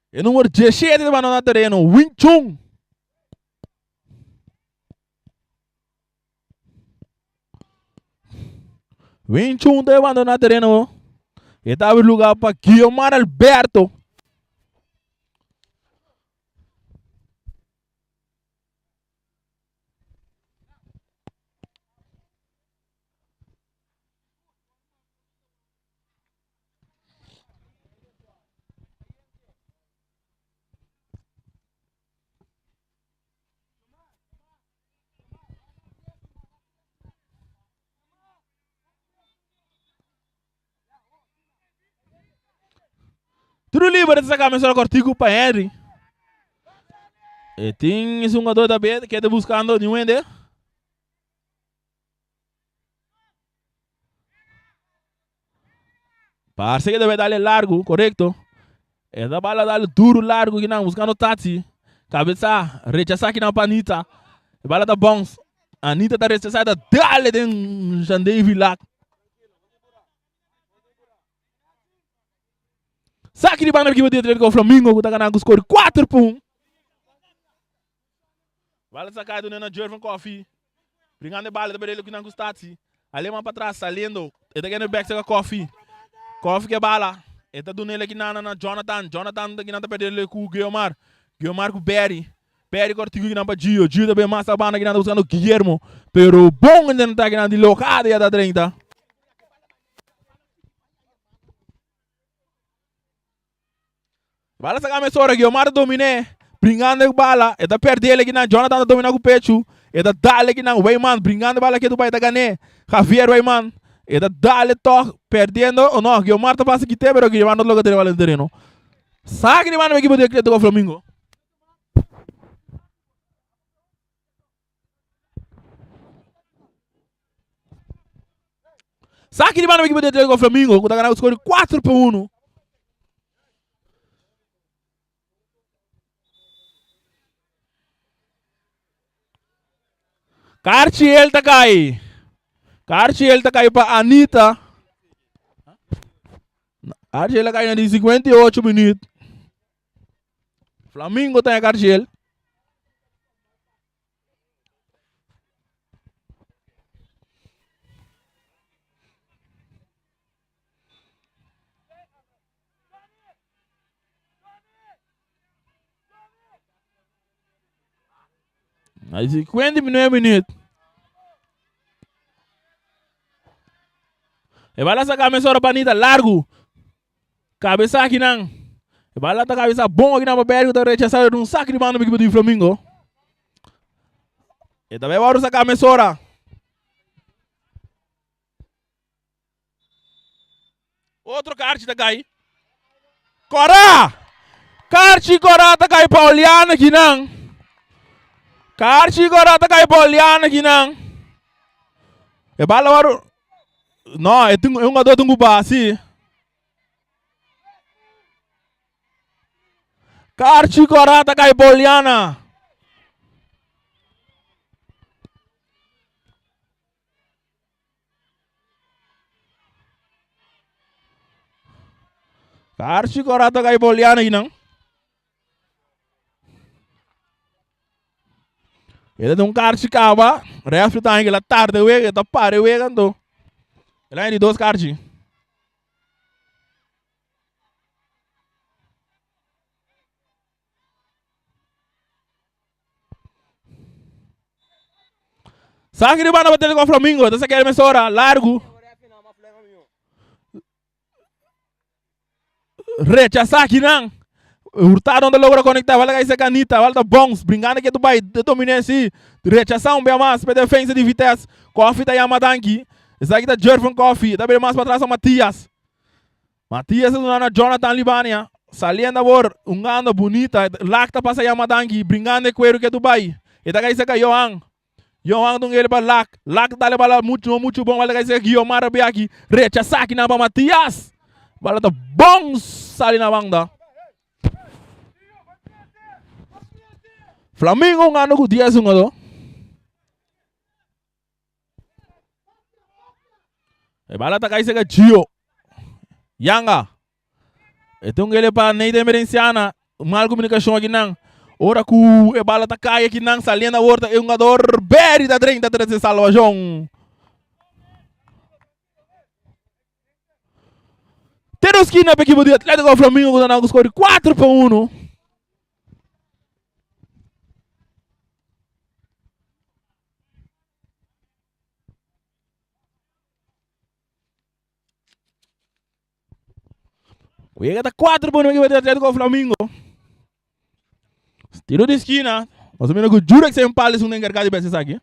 E número 17 de na terreno, Wing Chun. Wing Chun ta abandoná tereno. E ta abri lugar pa Guiomar Alberto. Tiro libre ta saca mesora cortico pa Henry. E tin es un jugador también que está buscando ni wende. Parece que debe darle largo, correcto. Esa bala dale duro largo aquí buscando Tati. Cabeza, rechaza aquí pa Anita. E bala ta bounce. Anita ta rechazada, dale den Jean David Lack. Saki di banda equipo di Atlético Flamingo ku ta gana ku score 4 pa 1. Bala sacado na Jervin Coffee. Bringando e bala ta berele ku nan ku Stati. Aleman patras saliendo. E ta kende bek saka Kofi. Kofi ke bala. E ta dunele ki nana na Jonathan. Jonathan ta kinan ta perdele ku Guiomar. Guiomar ku Berry. Berry kortiku kinan pa Gio. Gio ta bin mas a banda kinan ta buskando Guillermo. Pero bon den ta kinan di Locada ya ta 30. Bala saka mesora, Guiomar ta dominé, bringando e bala, e ta perdé el ekinan, Jonathan ta dominá ku pechu, e ta dal ekinan, Weyman bringando e bala ketu bai, e ta gané, Javier Weyman, e ta dal e tòg, perdiendo, o no, Guiomar ta pasa kité, pero Guiomar no ta logra tene bala den tereno. Saki di banda pa ekipo di Atletico Flamingo. Saki di banda pa ekipo di Atletico Flamingo ku ta gana ku skor di 4 pa 1. Karchiel ta kai. Karchiel ta kai pa Anita. Karchiel ta kai na di 58 minuut. Flamingo ta Karchiel. Na 59 minuut. E bala saca mesora pa Anita largo. Cabeza aki nan. E bala ta cabeza bon aki nan pa Berg ta rechasa un saque di banda equipo di Flamingo. E ta bay wou saca mesora. Otro kaartje ta kai. Kora! Kaartje kora ta kai pa Oliana kinan. Kaartje kora ta kai pa Oliana kinan. E bala waru. No, e tin e hungador tin ku basi. Kaartje kora ta kai pa Oliana. Karchi kora ta kai Boliana hinan. E ta un karchi kaba, refri ta la tarde wega, ta pare wega anto. El a di dos karchi. Saki di banda pa con Flamingo. Ta saca mesora largo. Rechaza aki nan. Hurtado no logra conecta. Wala cae Canita. Wala ta bounce. Brincando que tu bai. De domine si. Rechaza un bem mais. Pe defensa di Vitesse. Koffie ta yama danki. Esaki ta Jervin Koffie. Ta bem mais para trás a Matias. Matias ta duna na Jonathan Libania. Saliendo awor, hungando bunita. Lak ta pasa yama danki, bringando e cuero ke Dubai. E ta kai seka Johan. Johan ta un el pa Lak. Lak ta dale bala mucho, no mucho bon. Bala ta kai seka Guiomar a biaki. Rechasa aki nan pa Matias. Bala ta bon sali na banda. Flamingo hungando ku 10 hungador. E bala ta kai sega Gio. Yanga. E tem um ele para Neida Emerenciana. Mal comunicação aqui não. Ora ku e bala ta kai aqui não. Saliendo a horta. E um jogador Berry da 30 13 salvação. Tiro esquina para a equipe do Atlético Flamengo com o score 4 para 1. Wega ta 4 pa 1 equipo di Atlético Flamingo. Tiro di esquina. Mas o menos ku Jurek se empale un encargado de bese aqui.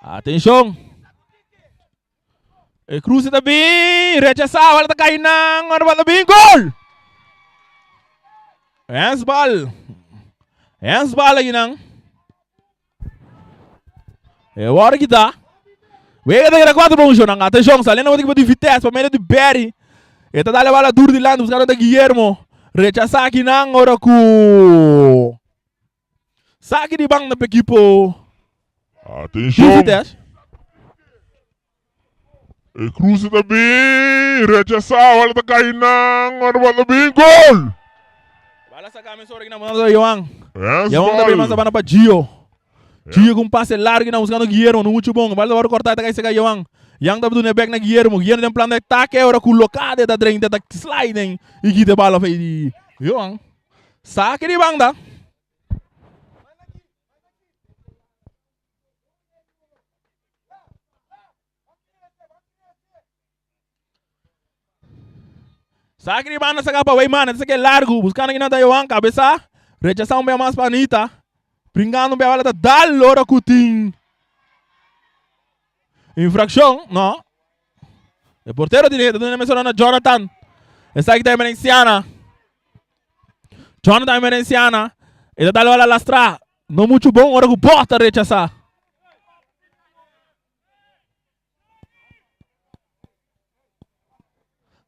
Atención. E cruce ta bin, rechazado, bala ta cai nan, ora bala bin, gol! Handsbal. Handsbal aki nan. E word kita. Wega ta keda 4 pa 1 nan. Atención, saliendo pa equipo di Vitesse pa medio di Barry. E ta dale bala duro dilanti buscando ta Guillermo. Rechaza aki nan ora ku Saki di banda pa ekipo di Atenshon! Vitesse. E cruce ta bin, rechasá, bala ta kai nan, ora bala ta bin, gol! Bala saca mesora aki na mano di Johan. Johan ta bira banda pa Gio. Gio cu un pase largo na buscando Guillermo, no mucho bon. Bala ta worde corta, ta cay seca Johan. Johan ta duna back na Guillermo. Guillermo den plan di ataque, ora cu Locade ta drenta, ta sliding y kita e bala fey di Johan. Saque di banda. Saki di banda saka pa Weyman, esta saki largu, buscando kinan ta Johan, cabeza, rechasa un bia mas pa Anita, brincando un bia bala ta dal ora cu tin infraccion, no, e portero tin ta duna mesora na Jonathan, esaki ta Emerenciana, Jonathan Emerenciana, e ta dal bala lastra, no mucho bon ora cu bota rechasa.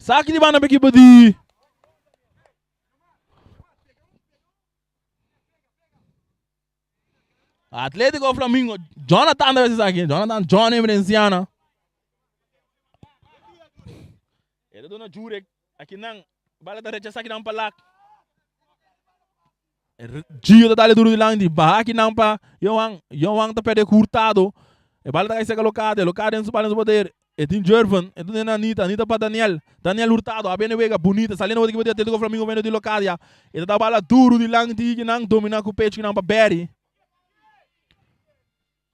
Saki di banda pa ekipo di Atletico Flamingo. Jonathan debe ser saki. Jonathan John Emerenciana. E ta duna Jurek. Aki nan. Bala ta rechasa aki nan pa lak. Gio ta dale duro dilanti. Baha aki nan pa Johan. Johan ta perde ku Hurtado. E bala ta kai seka Locade. Locade en su bala en su poder. E tin Jerven. E tin Anita. Anita pa Daniel. Daniel Hurtado. A bene wega. Bunita. Saliendo for di ekipo di Atletico Flamingo vende di Locadia. E ta da bala duro dilanti ki nan domina ku pecho ki nan pa Barry.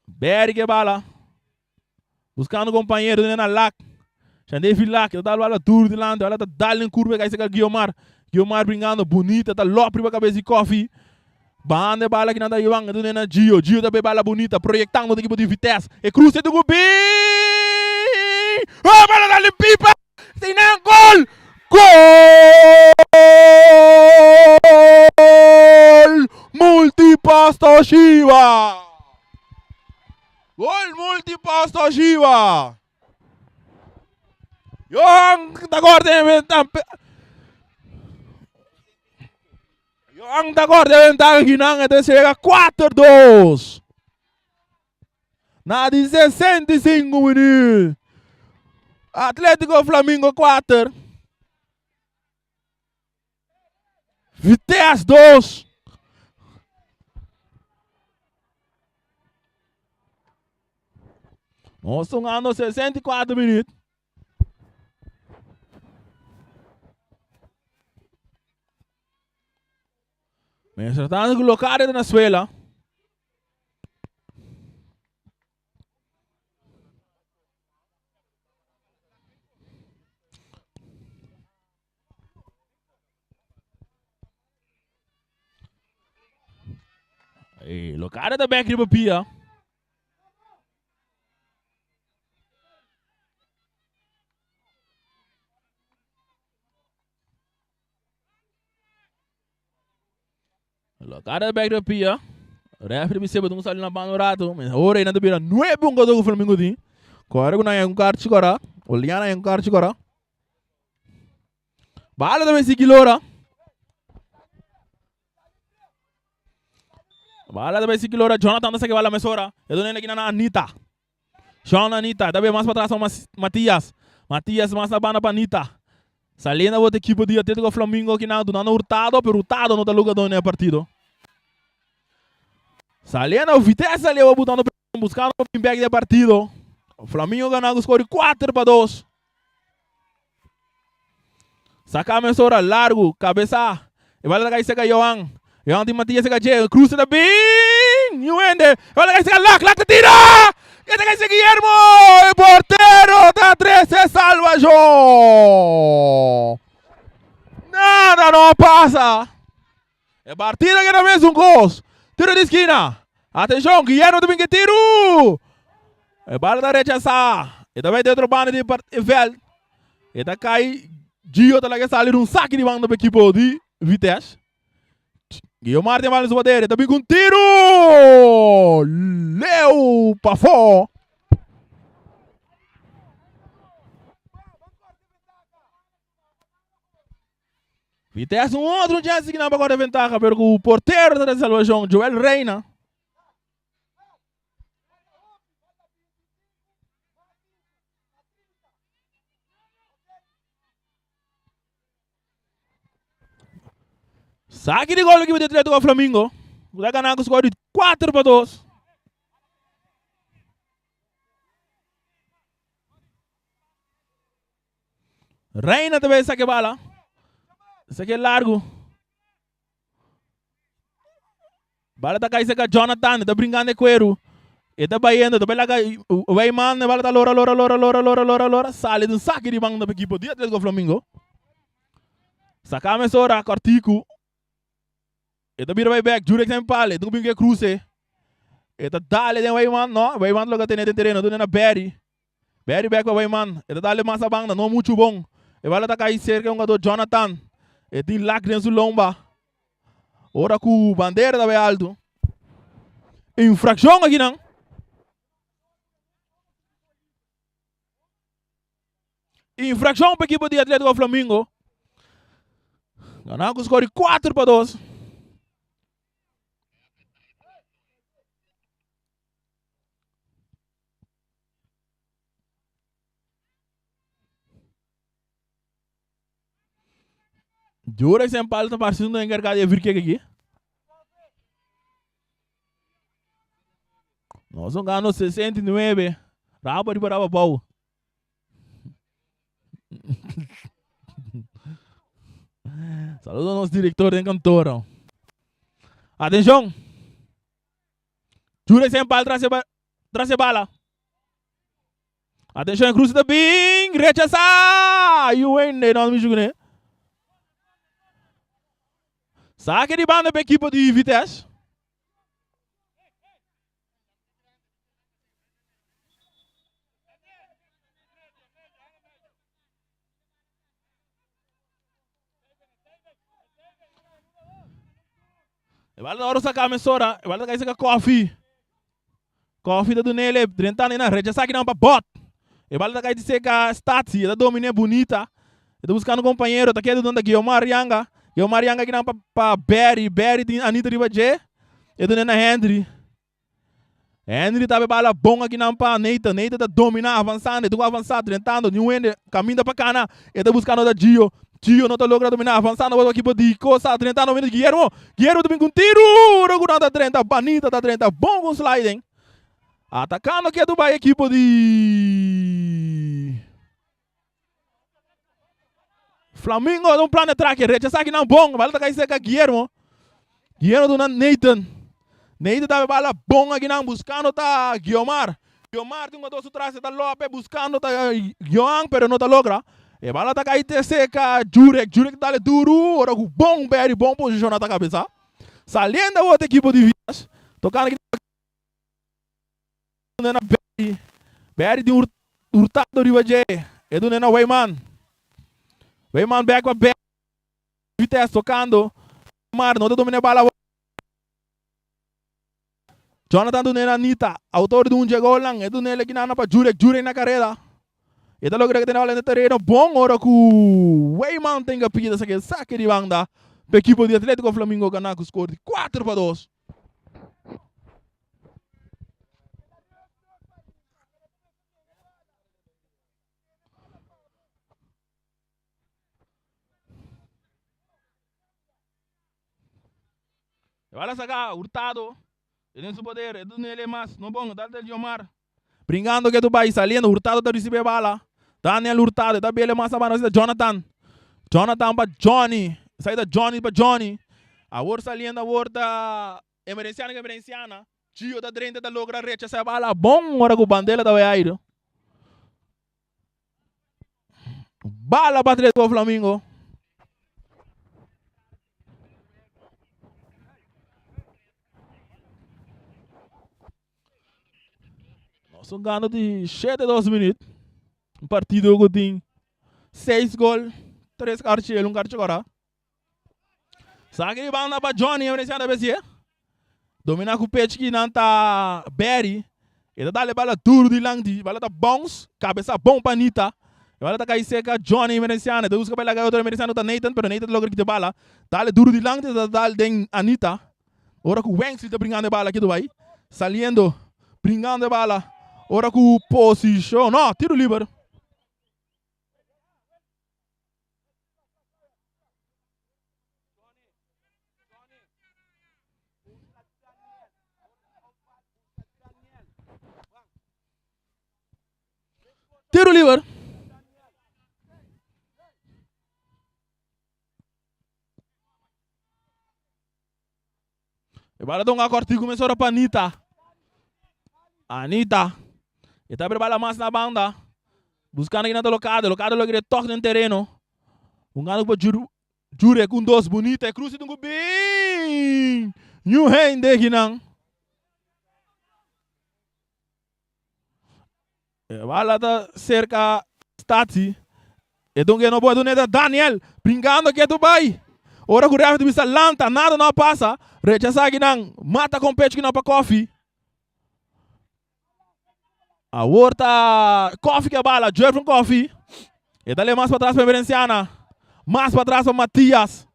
Barry ke bala. Buscando compañero den na Lak. Shandevi Lak. Ta dal bala duro dilanti. Bala ta dal den curva kai seka Guiomar. Guiomar bringando bunita. Ta lop riba cabeza di Koffie. Bahando e bala kinan ta Iwan. E ta na Gio. Gio ta be bala bunita. Proyectando den ekipo di Vitesse. E cruce ta ku bin. Oh, bala dal den pipa. Sinan gol! Gol! Multipass Toshiba! Gol Multipass Toshiba! Johan ta corta en ventaja. Johan ta corta en ventaja kinan e chega 4-2. Na di 65 minuut. Atletico Flamingo 4. Vitesse 2. Nos tungando 64 minuut. Mientras tanto, Locare na suela. Hey, Locare ta back riba pia. Locada back riba pia. Referee bisa bo sali na banda un rato. Men ora ei nan ta bira nuebe un godo ku Flamingo tin. Kore ku nan haña un karchi kora. Oliana haña un karchi kora. Bala ta bin sigui lora. Bala ta bin sigui lora. Jonathan ta saki bala mesora. E duna e na Anita. Sean Anita, ta bay mas patras pa Matias. Matias mas na banda pa Anita. Saliendo awor ta ekipo di Atletico Flamingo kinan dunando Hurtado, pero Hurtado no ta lugador den e partido. Saliendo Vitesse ali awor butando presión, buscando pa bin bek den e partido. Flamingo gana ku score di 4-2. Saca mesora largo, cabeza. E bala ta cay seca Johan. Johan tin Matias seca dje. Cruce ta bin. New hende. E bala ta cay seca Lak. Lak ta tira. E ta cay seca Guillermo. E portero ta trece salvacion. Nada no pasa. E partida keda mesun kos. Tiro di skina. Atenshon, Guillermo ta bin ke tiru. E bala ta rechasá. E ta bai den otro banda di e vèlt. E ta kai. Gio ta laga e sali di un saki di banda pa ekipo di Vitesse. Guiomar tin e bala den su poder. E ta bin ku un tiru. Leu pafó. Vitesse un otro chance ki nan pa kore ventaha pero ku portero ta den salvacion Joel Reina. Saki di gol ekipo di Atletico Flamingo. Ku ta gana ku skor di 4-2. Reina ta bay saki bala. Saki largo. Bala ta kai seka Jonathan, ta brincando e cuero. E ta bayendo, ta bay laga Weyman, e bala ta lora, lora, lora, lora, lora, lora, lora. Sali den saki di banda pa ekipo di Atletico Flamingo. Saka mesora, Cortico. E ta bira bay bek, Jurek ta empale, e ta bin ku e cruce. E ta dale den Weyman, no, Weyman logra tene den tereno, duna na Barry. Barry bek pa Weyman, e ta dale mas a banda, no muchu bon. E bala ta kai serka e hungador Jonathan. E tin lak den su lomba. Ora ku bandera ta bay alto. Infrakshon akinan. Infrakshon pa ekipo di Atletico Flamingo. Gana ku skor di 4-2. Jurek zijn pal ta parse un encargado de virkek aqui. Nos gano 69. Rabo riba rabo bou. Saludos a nos director den kantoor. Atención. Jurek zijn pal tras tras e bala. Atenshon e cruce ta bin rechasa! Yuende nos mi jugune. Sake di banda pa ekipo di Vitesse. E bala ta oro saka mesora, e bala ta kai saka koffie. Koffie ta dunele, drentando na rechasa kinan pa bot. E bala ta kai di seka Stati, e ta domine bunita. E ta buscando compañero, ta keda dunda Guiomar Yanga. Guiomar Yanga kinan pa pa Barry, Barry tin Anita riba dje. E dune na Henry. Henry ta bala bon akinan pa Nathan. Nathan ta domina, avansando. E ta ku avansa, drentando. Niun hende kaminda pa kana. E ta buskando ta Gio. Gio no ta logra domina, avansando pa ekipo di Cosa. Drentando mira Guillermo. Guillermo ta bin ku un tiru. Ora ku nan ta drenta. Banita ta drenta bon ku un sliding. Atakando ketu bai ekipo di Flamingo. Ta un plan di atrake. Rechasa akinan bon. Bala ta kai serka Guillermo. Guillermo duna Nathan. Nathan ta bala bon akinan buskando ta Guiomar. Guiomar tin un jugador su tras e ta lope buskando ta Johan pero no ta logra. E bala ta kai te serka Jurek. Jurek ta dale duru ora ku bon Barry bon posishon ta kabesa. Saliendo awor ta ekipo di Vias. Tokando aki na Barry. Barry tin Hurtado riba dje. E duna na Weyman. Weyman bek pa Barry. Vitesse tocando. Mar no ta domina e bala. Jonathan duna na Anita. Autor di un dje golnan. E duna el ekinana pa Jurek. Jurek na careda. E ta logra tene bala den tereno. Bon ora ku Weyman tenga pida sa ke sake di banda. Pa ekipo di Atletico Flamingo gana ku score di 4-2. E bala saca Hurtado. E den su poder. E dunele mas. No bon. Dal del Yomar. Bringando ke Dubai. Saliendo. Hurtado ta recibe e bala. Daniel Hurtado. E ta bele mas abano. Así ta Jonathan. Jonathan pa Johnny. Esaki ta Johnny pa Johnny. Awor saliendo awor ta Emerenciano ke Emerenciana. Gio ta drenta ta logra rechasa e bala. Bon ora ku bandela ta bai aire. Bala pa Atletico Flamingo. Nos gano di 7-2 minuut. Un partido ku tin 6 gol, 3 karchi el, un karchi kora. Saki di banda pa Johnny, Emerenciano ta Domina ku pech ki nan ta Barry. E ta dale bala duru dilanti. Bala ta bounce. Kabesa bon pa Anita. E bala ta kai serka Johnny Emerenciano. E ta buska pa e laga e otro Emerenciano ta Nathan, pero Nathan ta logra kita e bala. Dale duru dilanti e ta dal den Anita. Ora ku Wensley ta bringando e bala aki Dubai. Saliendo, bringando e bala. Ora ku posishon. No, tiro liber. Tiro liber. E bala ta un akortiku mesora pa Anita. Anita. E ta bala mas na banda. Buscando aki na ta Locado. Locado lo kere tok den tereno. Hungando pa Jurek un dos bunita. E cruce dungu bin. New hende akinan. E bala ta serka Stati. E don ke no por duna ta Daniel. Brinkando ke tu bai. Ora ku ref ta bisa lanta, nada no a pasa. Rechasa akinan. Mata kon pecho kinan pa kofi. Awor ta Kofi ke bala. Jervin Kofi. E ta le mas patras pa Emerenciana. Mas patras pa Matias.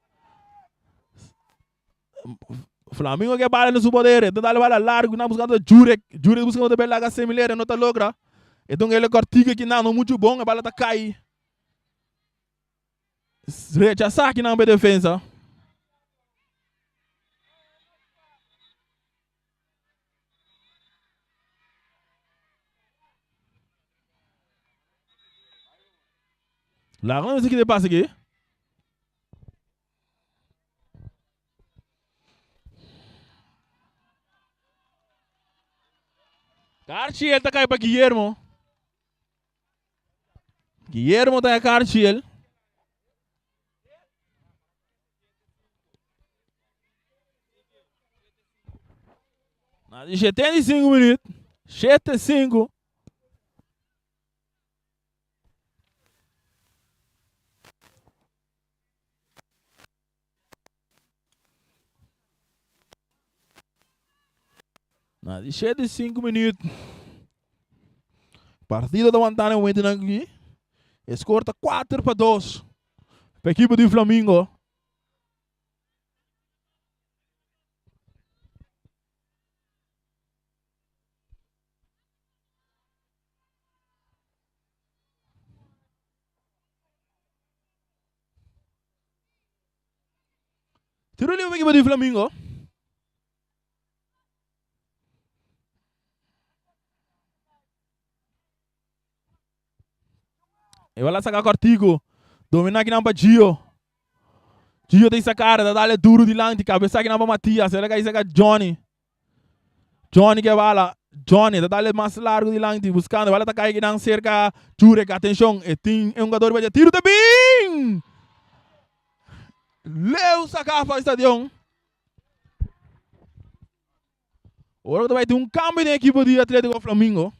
Flamingo ke bala na su poder, e ta dal bala largu, nan buscando Jurek, Jurek buscando ta belaga Semilera, no ta logra. E ta un ele cortico aki nan, no mucho bon, e bala ta cai. Rechasa aki nan be defensa. Laga nos mester kite pasa aki. Karchiel ta kai pa Guillermo. Guillermo ta Karchiel. Na di 75 minuut. 75. Na di 75 minuut. Partido ta wantá na e momentonan aki. E score ta 4 pa 2 pa ekipo di Flamingo. Tiro libre pa ekipo di Flamingo. E bala saka kortiku. Domina kinan pa Gio. Gio ta isa kara, ta dale duro dilanti. Kabesa kinan pa Matias. El a kai saka Johnny. Johnny ke bala. Johnny ta dale mas largo dilanti buscando. Bala ta kai kinan cerca Jurek. Atencion. E tin e hungador riba dje. Tiro ta bin! Leu saka pa stadion. Ora ku ta bai tin un kambio den ekipo di Atletico Flamingo.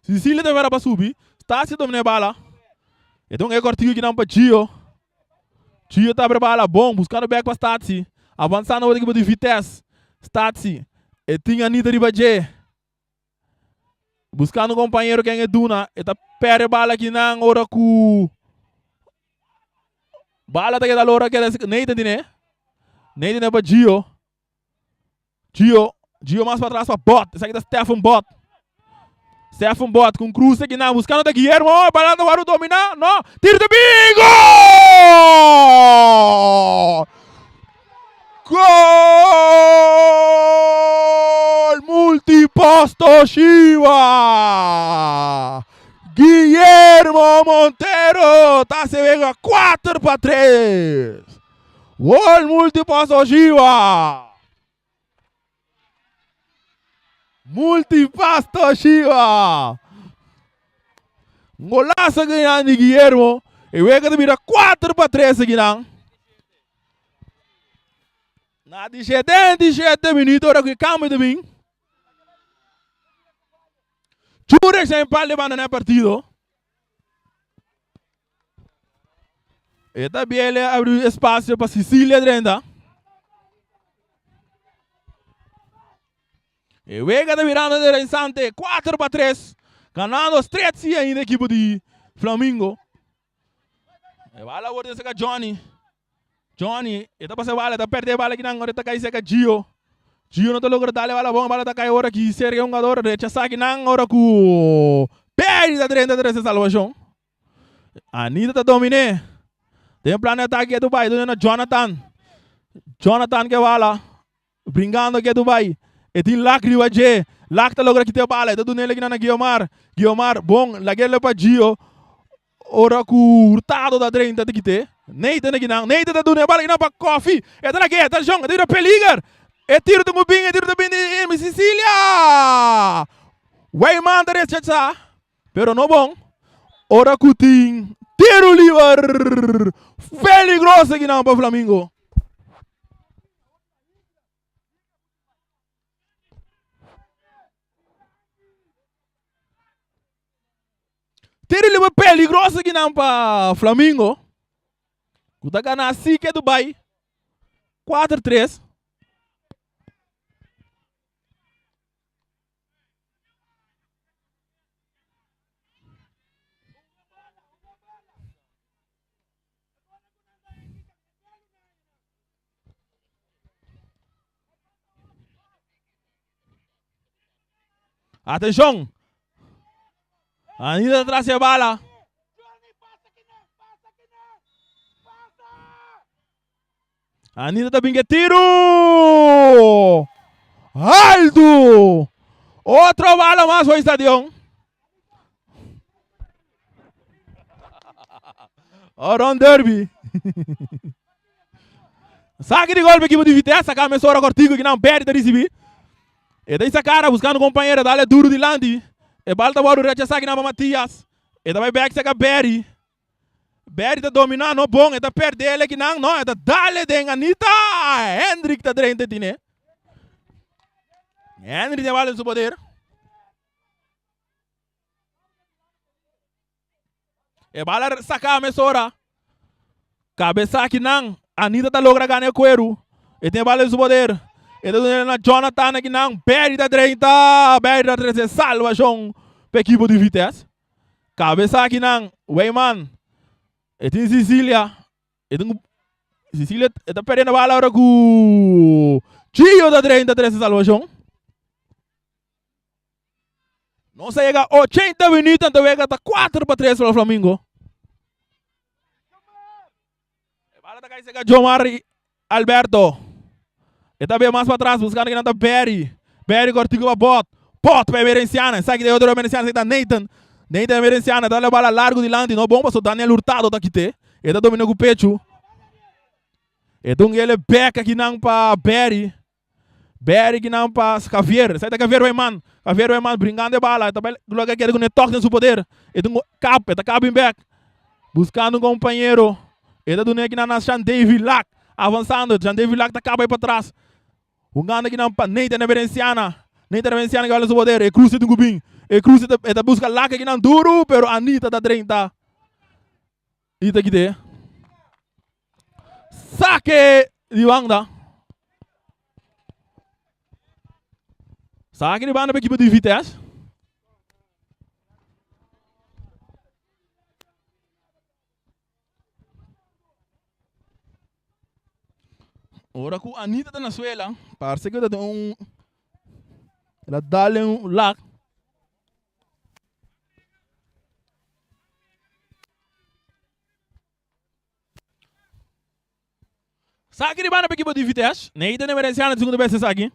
Cecilia ta vera pa subi. Stasia domina e bala. E ta un e kortiku kinan pa Gio. Gio ta abre bala bon, buskando bek pa Stasi. Avansando awor ekipo di Vitesse. Stasi. E tin Anita riba dje. Buskando kompañero ken e duna. E ta perde bala kinan ora ku bala ta keda lora keda Nathan tine. Nathan e pa Gio. Gio, Gio mas patras pa Bot. Esaki ta Stephen Bot. Stephen Bot ku un cruce kinan buskando ta Guillermo. Oh, bala ta wòrdu dominá. No, tiro ta bin. Gol! Gol! Multipost Toshiba! Guillermo Montero ta hasi wega 4 pa 3. Gol Multipost Toshiba! Multipost Toshiba! Golazo akinan di Guillermo. E wega ta bira 4 pa 3 akinan. Na di 77 minuut ora ku e kambio ta bin. Jurek sa empal de banda na e partido. E ta biele abri espacio pa Cecilia drenta. E wega ta birando interesante. 4 pa 3. Ganando stret si ainda equipo di Flamingo. E bala word seka Johnny. Johnny, e ta pasa e bala, e ta perde e bala kinan, ora e ta kai seka Gio. Gio no ta logra dal e bala bon, e bala ta kai ora ki serka e hungador, rechasa kinan ora ku Perry ta drenta trese salvashon. Anita ta domine. Den plan di atake e Dubai, duna na Jonathan. Jonathan ke bala, bringando ke Dubai. E tin Lak riba dje. Lak ta logra kita e bala. E ta dun'el akinan na Guiomar. Guiomar, bon, lag'el pa Gio. Ora ku Hurtado ta drenta ta kit'é. Nathan akinan. Nathan ta duna e bala akinan pa Koffie. E ta lag'é, atenshon, e ta bira peliger. E tiro ta bin, e tiro ta bin di Emi Cecilia. Wijman ta rechasá, pero no bon. Ora ku tin tiro liber peligroso akinan pa Flamingo. Tiro liber peligroso akinan pa Flamingo. Ku ta gana Sike Dubai 4-3. Atenshon! Anita tras e bala. Anita ta bin ke tiru! Altu! Otro bala mas for Stadion. Oron derby. Saque de golpe equipo de Vitesse, saca mesora cortico que não perde ta recibi. E ta sacara buscando companheiro, dale duro dilante. E bala ta wòrdu rechasá aki nan pa Matias. E ta bai bèk saka Berry. Berry ta dominá no bon, e ta pèrdè el akinan, no, e ta dale den Anita. Hendrik ta drenta tine. Hendrik tin e bala den su poder. E bala saká mesora. Kabesa akinan. Anita ta logra gana e kueru. E tin e bala den su poder. E ta duna na Jonathan akinan. Berry ta drenta. Berry ta trese salvashon pa ekipo di Vitesse. Kabesa akinan. Weyman. E tin Cecilia. E tin Cecilia e ta perdiendo bala ora ku Gio ta drenta trese salvashon. Nos a yega 80 minuut anto wega ta 4 pa 3 pa Flamingo. E bala ta kai sega Jomar Alberto. E ta be mas pa atras buscando kinan ta Berry. Berry cortico pa Bot. Bot pa Emerenciana. Esaki ta otro Emerenciana, esaki ta Nathan. Nathan Emerenciana ta le bala largo dilanti. No bon paso Daniel Hurtado ta kite. E ta domina ku pechu. E ta un ele bek akinan pa Berry. Berry ki nan pa Javier. Esaki ta Javier Weyman. Javier Weyman bringando e bala. E ta bai logra keda ku e tok den su poder. E tin kap, e ta kap bin bek. Buskando un kompañero. E ta duna aki nan na Sean Davy Lack. Avansando. Sean Davy Lack ta kap bai patras. Hungando aki nan pa Nathan Emerenciana. Nathan Emerenciana ki bala den su poder. E kruse tin ku bin. E kruse e ta buska Lack aki nan duru pero Anita ta drenta. I ta kite. Sake di banda. Sake di banda pa ekipo di Vitesse. Ora ku Anita ta na suela, parse ku ta den un el a dal den un lak. Saki di banda pa ekipo di Vitesse. Nathan Emerenciano di segundo bes esaki.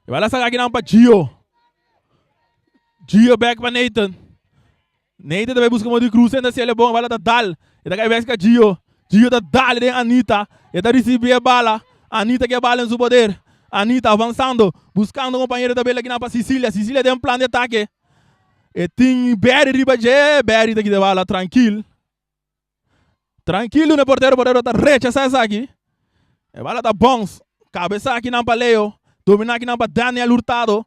E bala saka akinan pa Gio. Gio back pa Nathan. Nathan ta bai buska modo di cruza enta si el e bon. E bala ta dal. E ta kai bek ka Gio. Gio ta dal den Anita. E ta ricibi e bala. Anita ke bala en su poder. Anita avanzando. Buscando compañero ta bel akinan pa Cecilia. Cecilia den plan di atake. E tin Berry riba dje. Berry ta kita e bala trankil. Trankil duna e portero. Portero ta rechasa esaki. E bala ta bounce. Kabesa akinan pa Leo. Domina akinan pa Daniel Hurtado.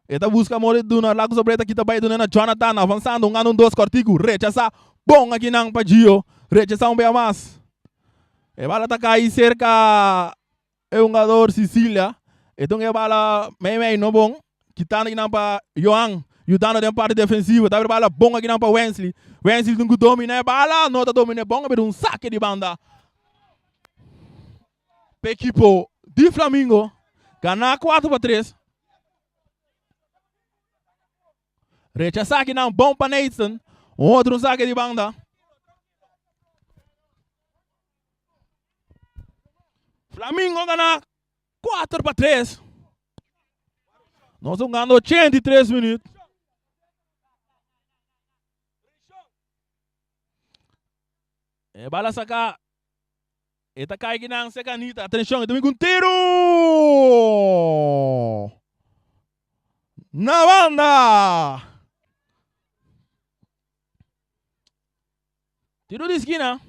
E ta buska modo di duna laku sobre ta kita bai duna na Jonathan. Avansando un gana un dos kortiku. Rechasa bon akinan pa Gio. Rechasa un bia mas. E bala ta kai serka e hungador Cecilia. E ta un e bala mei mei no bon. Kitando akinan pa Johan. Yudando den parti defensivo. Ta abri bala bon akinan pa Wensley. Wensley tin ku domina e bala. No ta domina e bon. A bira un sake di banda. Pa ekipo di Flamingo gana 4 pa 3. Rechasa akinan bon pa Nathan. Un otro un sake di banda. Flamingo gana 4 pa 3. Nos ta hungando 83 minuut. E bala saca. E ta cai kinan se canita. Atencion, e ta bin cu un tiro! Na banda! Tiro di esquina.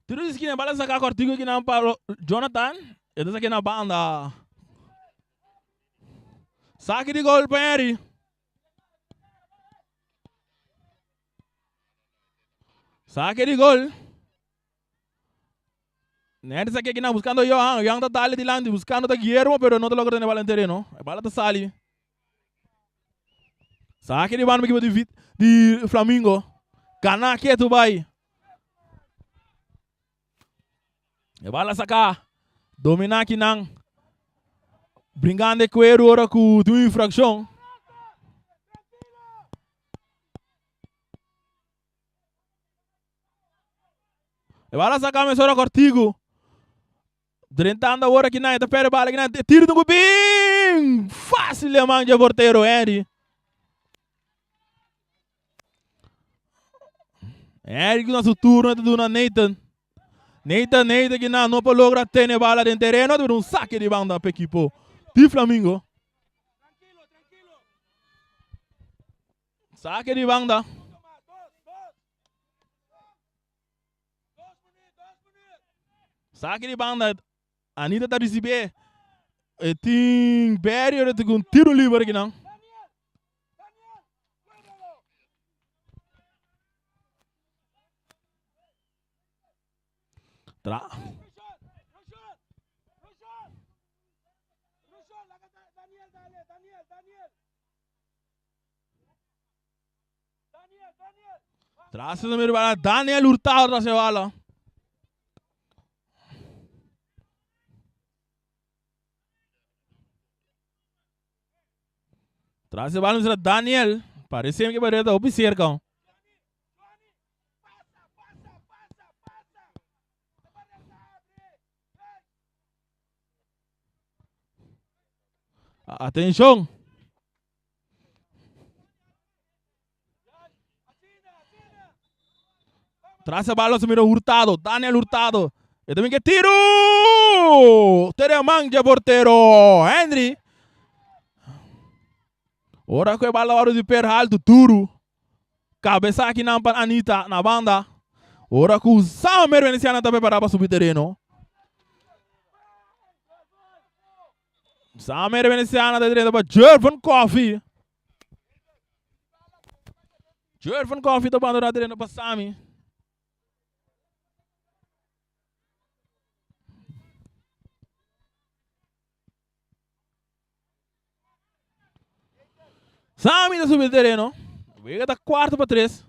Tiro di esquina, bala saca cortico kinan pa Jonathan. E ta saca na banda. Saki di gol pa Henry. Saki di gol. Henry saki kinan buscando Johan. Johan ta dale dilanti buscando ta Guillermo pero no ta logra tene bala en tereno. E bala ta sali. Saki di banda equipo di, di Flamingo. Gana ketu bai. E bala saca. Domina kinan. Bringando e cuero ora cu tin un infraccion. E bala saca mesora cortigo. Drentando awor akinan e ta perde bala akinan. E tiro ta bin fácil e man dje portero Henry. Henry na su turno ta duna Nathan. Nathan, Nathan akinan no por logra tene bala den tereno. Ta un saque di banda pa equipo di Flamingo. Saque di banda. Saki di banda, Anita ta ricibié. E tin Barry ora tin un tiro liber aki nan. Tra. Tras e mira bala Daniel Hurtado tras e bala. Tras e bala mira Daniel. Parece que parece hopi cerca. Atención. Tras e bala se mira Hurtado, Daniel Hurtado. E también que tiro! Tere man dje portero Henry. Ora ku e bala wòrdu di per alto duru. Kabesa aki nan pa Anita na banda. Ora ku Samer Veneciana ta prepará pa subi tereno. Samer Veneciana ta drenta pa Jervin Coffee. Jervin Coffee ta bandona tereno pa Sami. Sami ta subi tereno. Wega ta cuarto pa tres.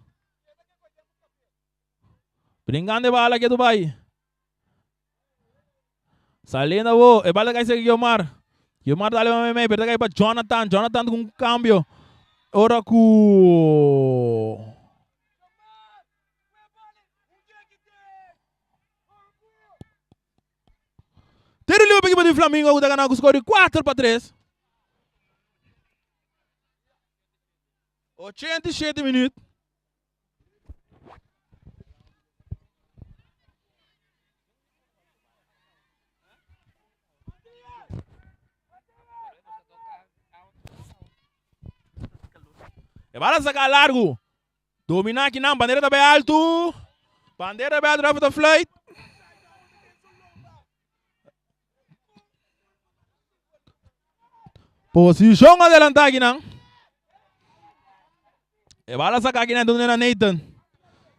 Brincando e bala ke Dubai. Saliendo bo, e bala cai cerca Guiomar. Guiomar dale pa meimei, pero ta cai pa Jonathan. Jonathan cu un cambio. Ora cu Tiro libre pa equipo di Flamingo cu ta gana cu score di 4 pa 3. 87 minuut. E bala saca largo. Domina aki nan. Bandera ta bay alto. Bandera bay alto. Rafa ta fluit. Posicion adelanta aki nan. E bala saca aki nan donde na Nathan.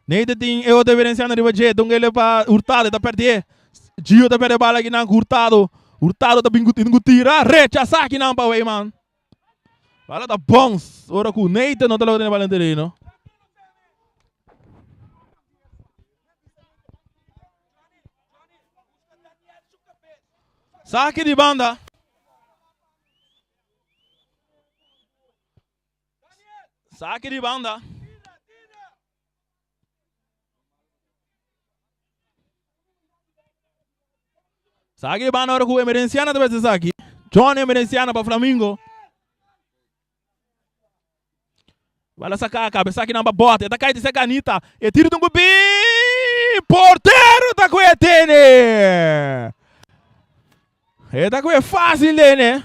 Nathan tin e otro evidenciando riba dje. Donde ele pa Hurtado ta perdie. Gio ta perde bala aki nan Hurtado. Hurtado ta bin ku tira. Rechasa aki nan pa Weyman. Bala ta bounce. Ora ku Nathan no ta logra tene bala en tereno. Saki di banda. Saki di banda. Saki di banda ora ku Emerenciana ta bese saki. Johnny Emerenciana pa Flamingo. Bala saka kabesa aki nan pa bote. E ta kai di se kanita. E tiro ta un gubi. Portero ta ku e tene. E ta ku e fácil tene.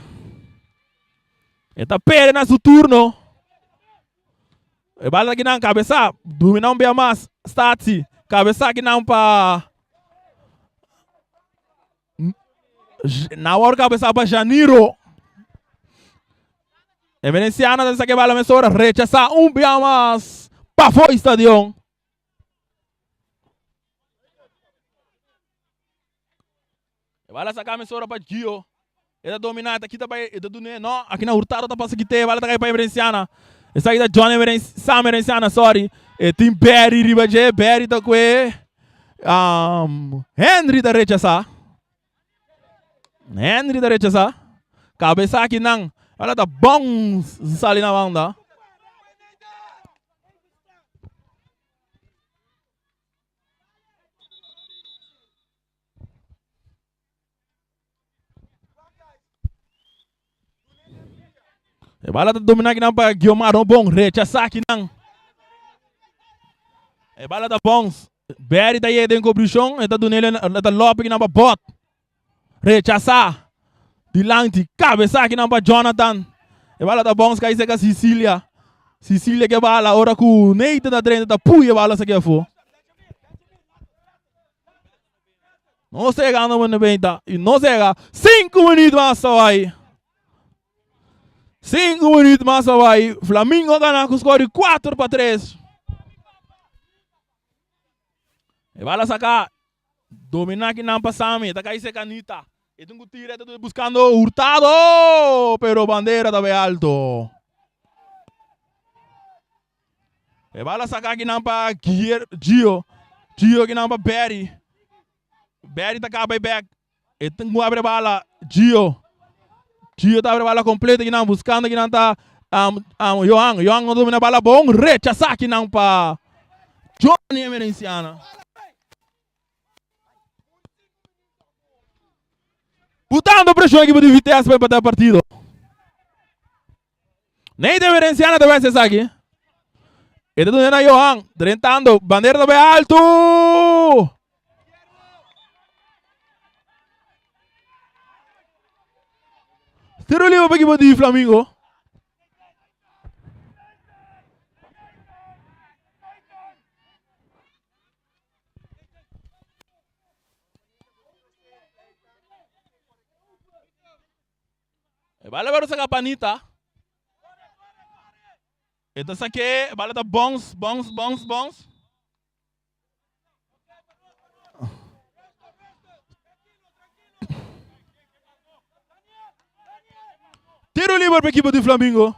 E ta perde na su turno. E bala aki nan kabesa. Domina un bia mas. Stati. Kabesa aki nan pa. Na awor kabesa pa Janiro. Emerenciano ta saque bala mesora. Rechasa un bia mas. Pafó stadion. E bala saca mesora pa Gio. E ta domina, e ta kita pa e ta dune. No, aki na Hurtado ta pasa kite. E bala ta kai pa Emerenciana. Esaki ta John Emerenci, Sam Emerenciana, sorry. E tin Barry riba dje. Barry ta kue. Um, Henry ta rechasa. Henry ta rechasa. Kabesa aki nan. Bala ta bounce sali na banda. E bala ta domina kinan pa Guiomar. No bon. Rechasa kinan. E bala ta bons. Barry ta yega den kobrishon. E ta dunele e ta lopi kinan pa Bot. Rechasa. Dilanti. Kabesa kinan pa Jonathan. E bala ta bons kai seka Cecilia. Cecilia ke bala ora ku Nathan ta drenta ta pui e bala saki afo. Nos ta yegando pa 90 y nos a yega 5 minuut mas ta bai. 5 minuut mas ta bai. Flamingo a gana ku score di 4 pa 3. E bala saka. Domina kinan pa Sami. Ta kai seka Anita. E tin ku tira, e ta buscando Hurtado, pero bandera ta bai alto. E bala saka akinan pa Guiller, Gio. Gio akinan pa Barry. Barry ta kaba bek. E tin ku abre bala. Gio. Gio ta abre bala kompleto akinan buskando akinan ta um, um, Johan. Johan no domina bala bon. Rechasa akinan pa Johnny Emerenciana. Botando presión equipo di Vitesse pa empatar partido. Ney de Verenciana ta wens esaki. E ta duna na Johan. Drentando. Bandera ta bai alto. Tiro libre pa equipo di Flamingo. E bala wòrdu saka pa Anita. E ta sak'é, e bala ta bòns, bòns, bòns, bòns. Tiro liber pa ekipo di Flamingo.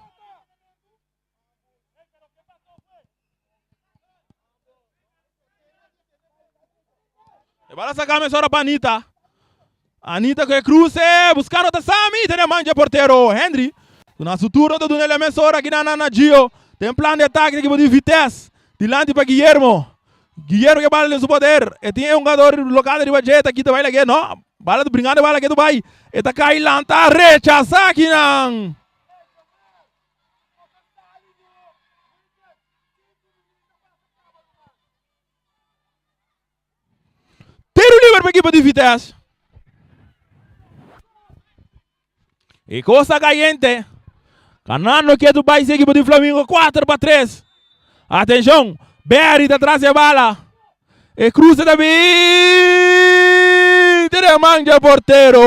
E bala saca mesora pa Anita. Anita ku e cruce, buscando ta Sami, tene man dje portero Henry. Na su turno ta duna el mesora aki na na Gio. Ten plan di atake di ekipo di Vitesse. Dilanti pa Guillermo. Guillermo ke bala den su poder. E tin e hungador local riba dje, ta kita bai lag'é. No, bala ta bringando bala ke tu bai. E ta kai lanta, rechasa akinan. Tiro liber pa ekipo di Vitesse. E cosa caliente. Ganando ketu bai si ekipo di Flamingo 4 pa 3. Atención, Barry ta tras e bala. E cruce ta bin. Tira man dje portero.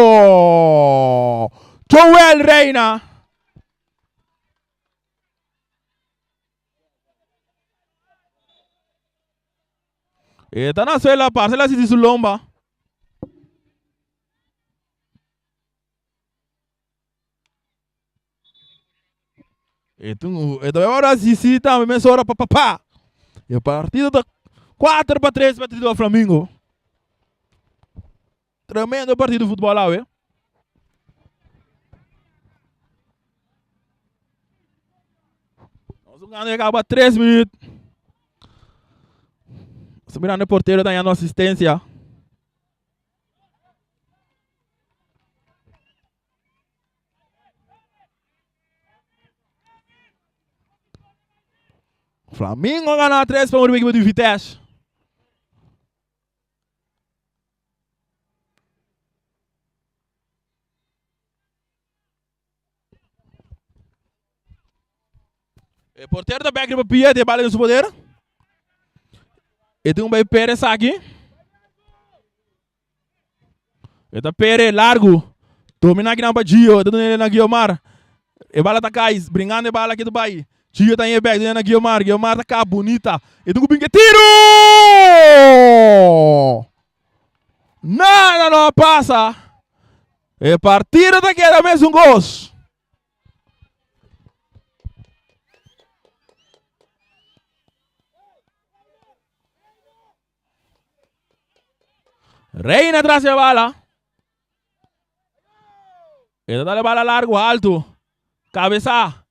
Joel Reina. E ta na suela, parce la siti su lomba. E tu, e ta ora sisi tambe mesora pa pa pa. E partido ta 4 pa 3 pa Tito Flamingo. Tremendo partido de futbol awe. Jugando ya caba 3 minuut. Está mirando el portero dañando asistencia. Flamingo gana 3 pa 1 equipo di Vitesse. E portero ta bek riba pia, tin e bala den su poder. E tin un bay Perez aki. E ta Pere largu. Domina aki nan pa Gio. E ta duna na Guiomar. E bala ta kai. Bringando e bala aki ta bai. Gio ta in e bek. Duna na Guiomar. Guiomar ta ka bunita. E tin ku bin ke tiro! Nada no a pasa. E partido ta keda mesun kos. Reina tras e bala. E ta dale bala largo, alto. Cabeza.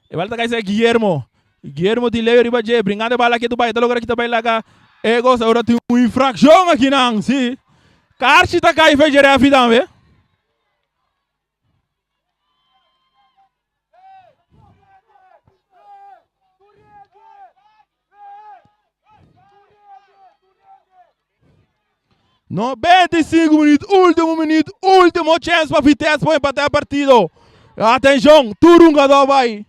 E bala ta cae ser Guillermo. Guillermo tin Leo riba dje. Bringando e bala aki Dubai. Ta logra kita bay laga. E cosa ora tin un infraccion aki nan. Si. Karchi ta cay fe dje refi tambe. 95 minuut, último minuut, último chance pa Vitesse pa empatar e partido. Atenshon, tur hungadó bai.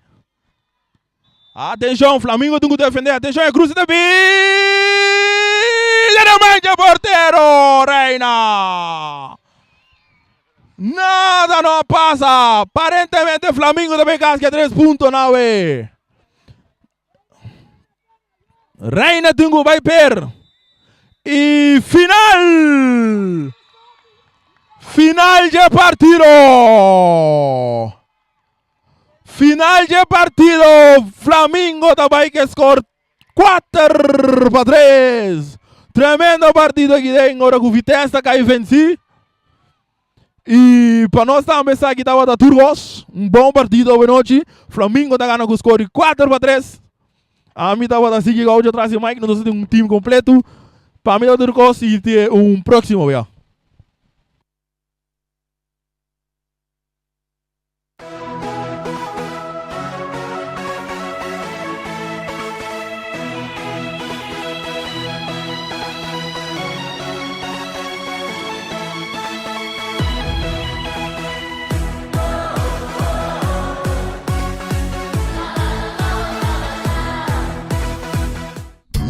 Atenshon, Flamingo tin ku defendé. Atenshon, e cruce ta bin. Dje portero, Reina. Nada no a pasa. Aparentemente Flamingo ta bin kaske 3 punto nawe. Reina tin ku bai per. I final! Final dje partido! Final dje partido! Flamingo ta bai ke score 4 pa 3. Tremendo partido aki den ora ku Vitesse ta kai vencí. Y pa nos tambe esaki tabata tur gos. Un bon partido awe nochi. Flamingo ta gana ku score di 4 pa 3. Ami tabata sigui Gaucho tras di mic. Nos tin un team completo. Pa mi tabata tur kos y te un próximo bia.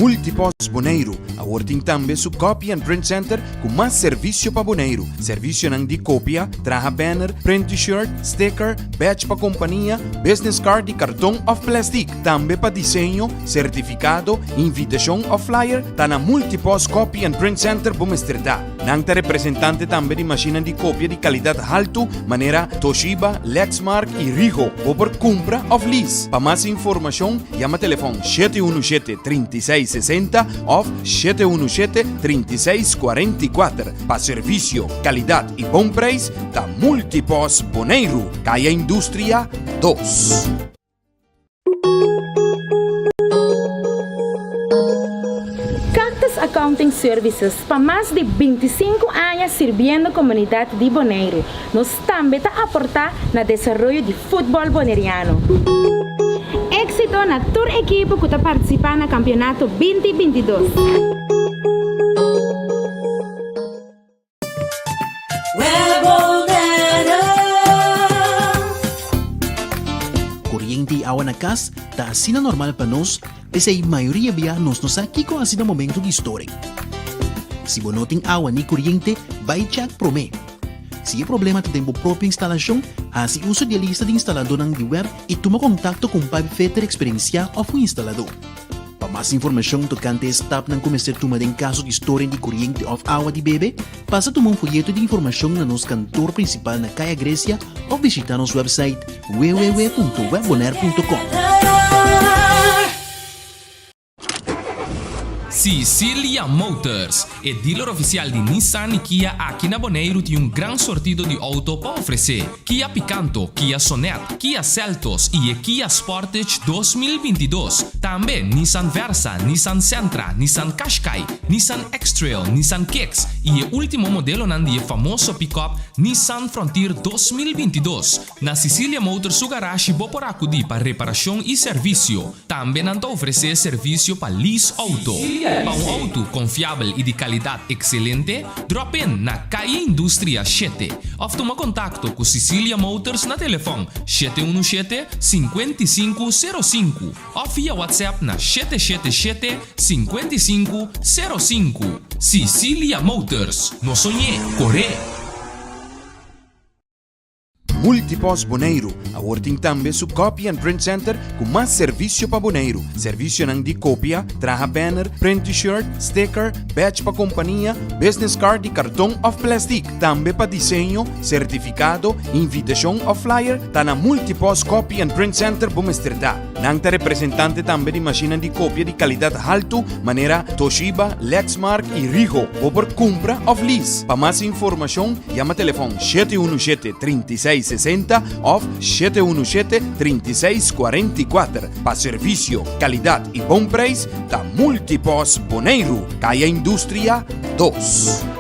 Multipost Boneiru awor tin tambe su Copy and Print Center ku mas servisio pa Boneiru. Servisionan di kopia, traha banner, print t-shirt, sticker, badge pa kompania, business card di karton òf plèstik. Tambe pa diseño, sertifikado, invitashon òf flyer, ta na Multipost Copy and Print Center bo mester ta. Nan ta representante tambe di mashinnan di kopia di kalidat haltu manera Toshiba, Lexmark i Rigo. Bo por kumpra òf lease. Pa mas informashon yama telefòn 717 36 60 òf 717 36 44. Pa servisio, kalidat i bon preis ta Multipost Boneiru, Kaya Industria dos. Cactus Accounting Services pa mas di 25 aña sirbiendo komunidat di Boneiru. Nos tambe ta aportá na desaroyo di futbòl boneriano. Éksito na tur ekipo ku ta partisipá na kampionato 20 22. Koriente i awa na kas ta asina normal pa nos, p'esei mayoria bia nos no sa kiko hasi na momentu di storing. Si bo no tin awa ni koriente, bai chèk promé. Si e problema ta den bo propio instalashon, hasi uso di e lista di instaladónan di wèb i tuma kontakto ku un pipefitter eksperensiá òf un instaladó. Pa mas informashon tokante e stapnan ku mester tuma den kaso di storing di koriente òf awa di bebe, pasa tuma un foyeto di informashon na nos kantor prinsipal na Kaya Grecia òf bishitá nos wèpsait www.webbonaire.com. Cicilia Motors, e dealer ofisial di Nissan i Kia aki na Boneiru tin un gran sortido di outo pa ofresé. Kia Picanto, Kia Sonet, Kia Seltos i e Kia Sportage 2022. Tambe Nissan Versa, Nissan Sentra, Nissan Qashqai, Nissan X-Trail, Nissan Kicks i e último modelonan di e famoso pick-up Nissan Frontier 2022. Na Cicilia Motors su garashi bo por akudí pa reparashon i servisio. Tambe nan ta ofresé servisio pa lease outo. Pa un outo konfiabel i di kalidat ekselente, drop in na Calle Industria shete òf tuma kontakto ku Cicilia Motors na telefòn 717 55 05 òf via WhatsApp na 777 55 05. Cicilia Motors, no soñ'é, kor'é! Multipost Boneiru awor tin tambe su Copy and Print Center ku mas servisio pa Boneiru. Servisionan di kopia, traha banner, print t-shirt, sticker, badge pa kompania, business card di karton òf plèstik. Tambe pa diseño, sertifikado, invitashon òf flyer, ta na Multipost Copy and Print Center bo mester ta. Nan ta representante tambe di mashinnan di kopia di kalidat haltu manera Toshiba, Lexmark i Ricoh. Bo por kumpra òf lease. Pa mas informashon yama telefòn 717 36 60 òf 717 36 44. Pa servisio, kalidat i bon preis ta Multipost Boneiru, Kaya Industria 2.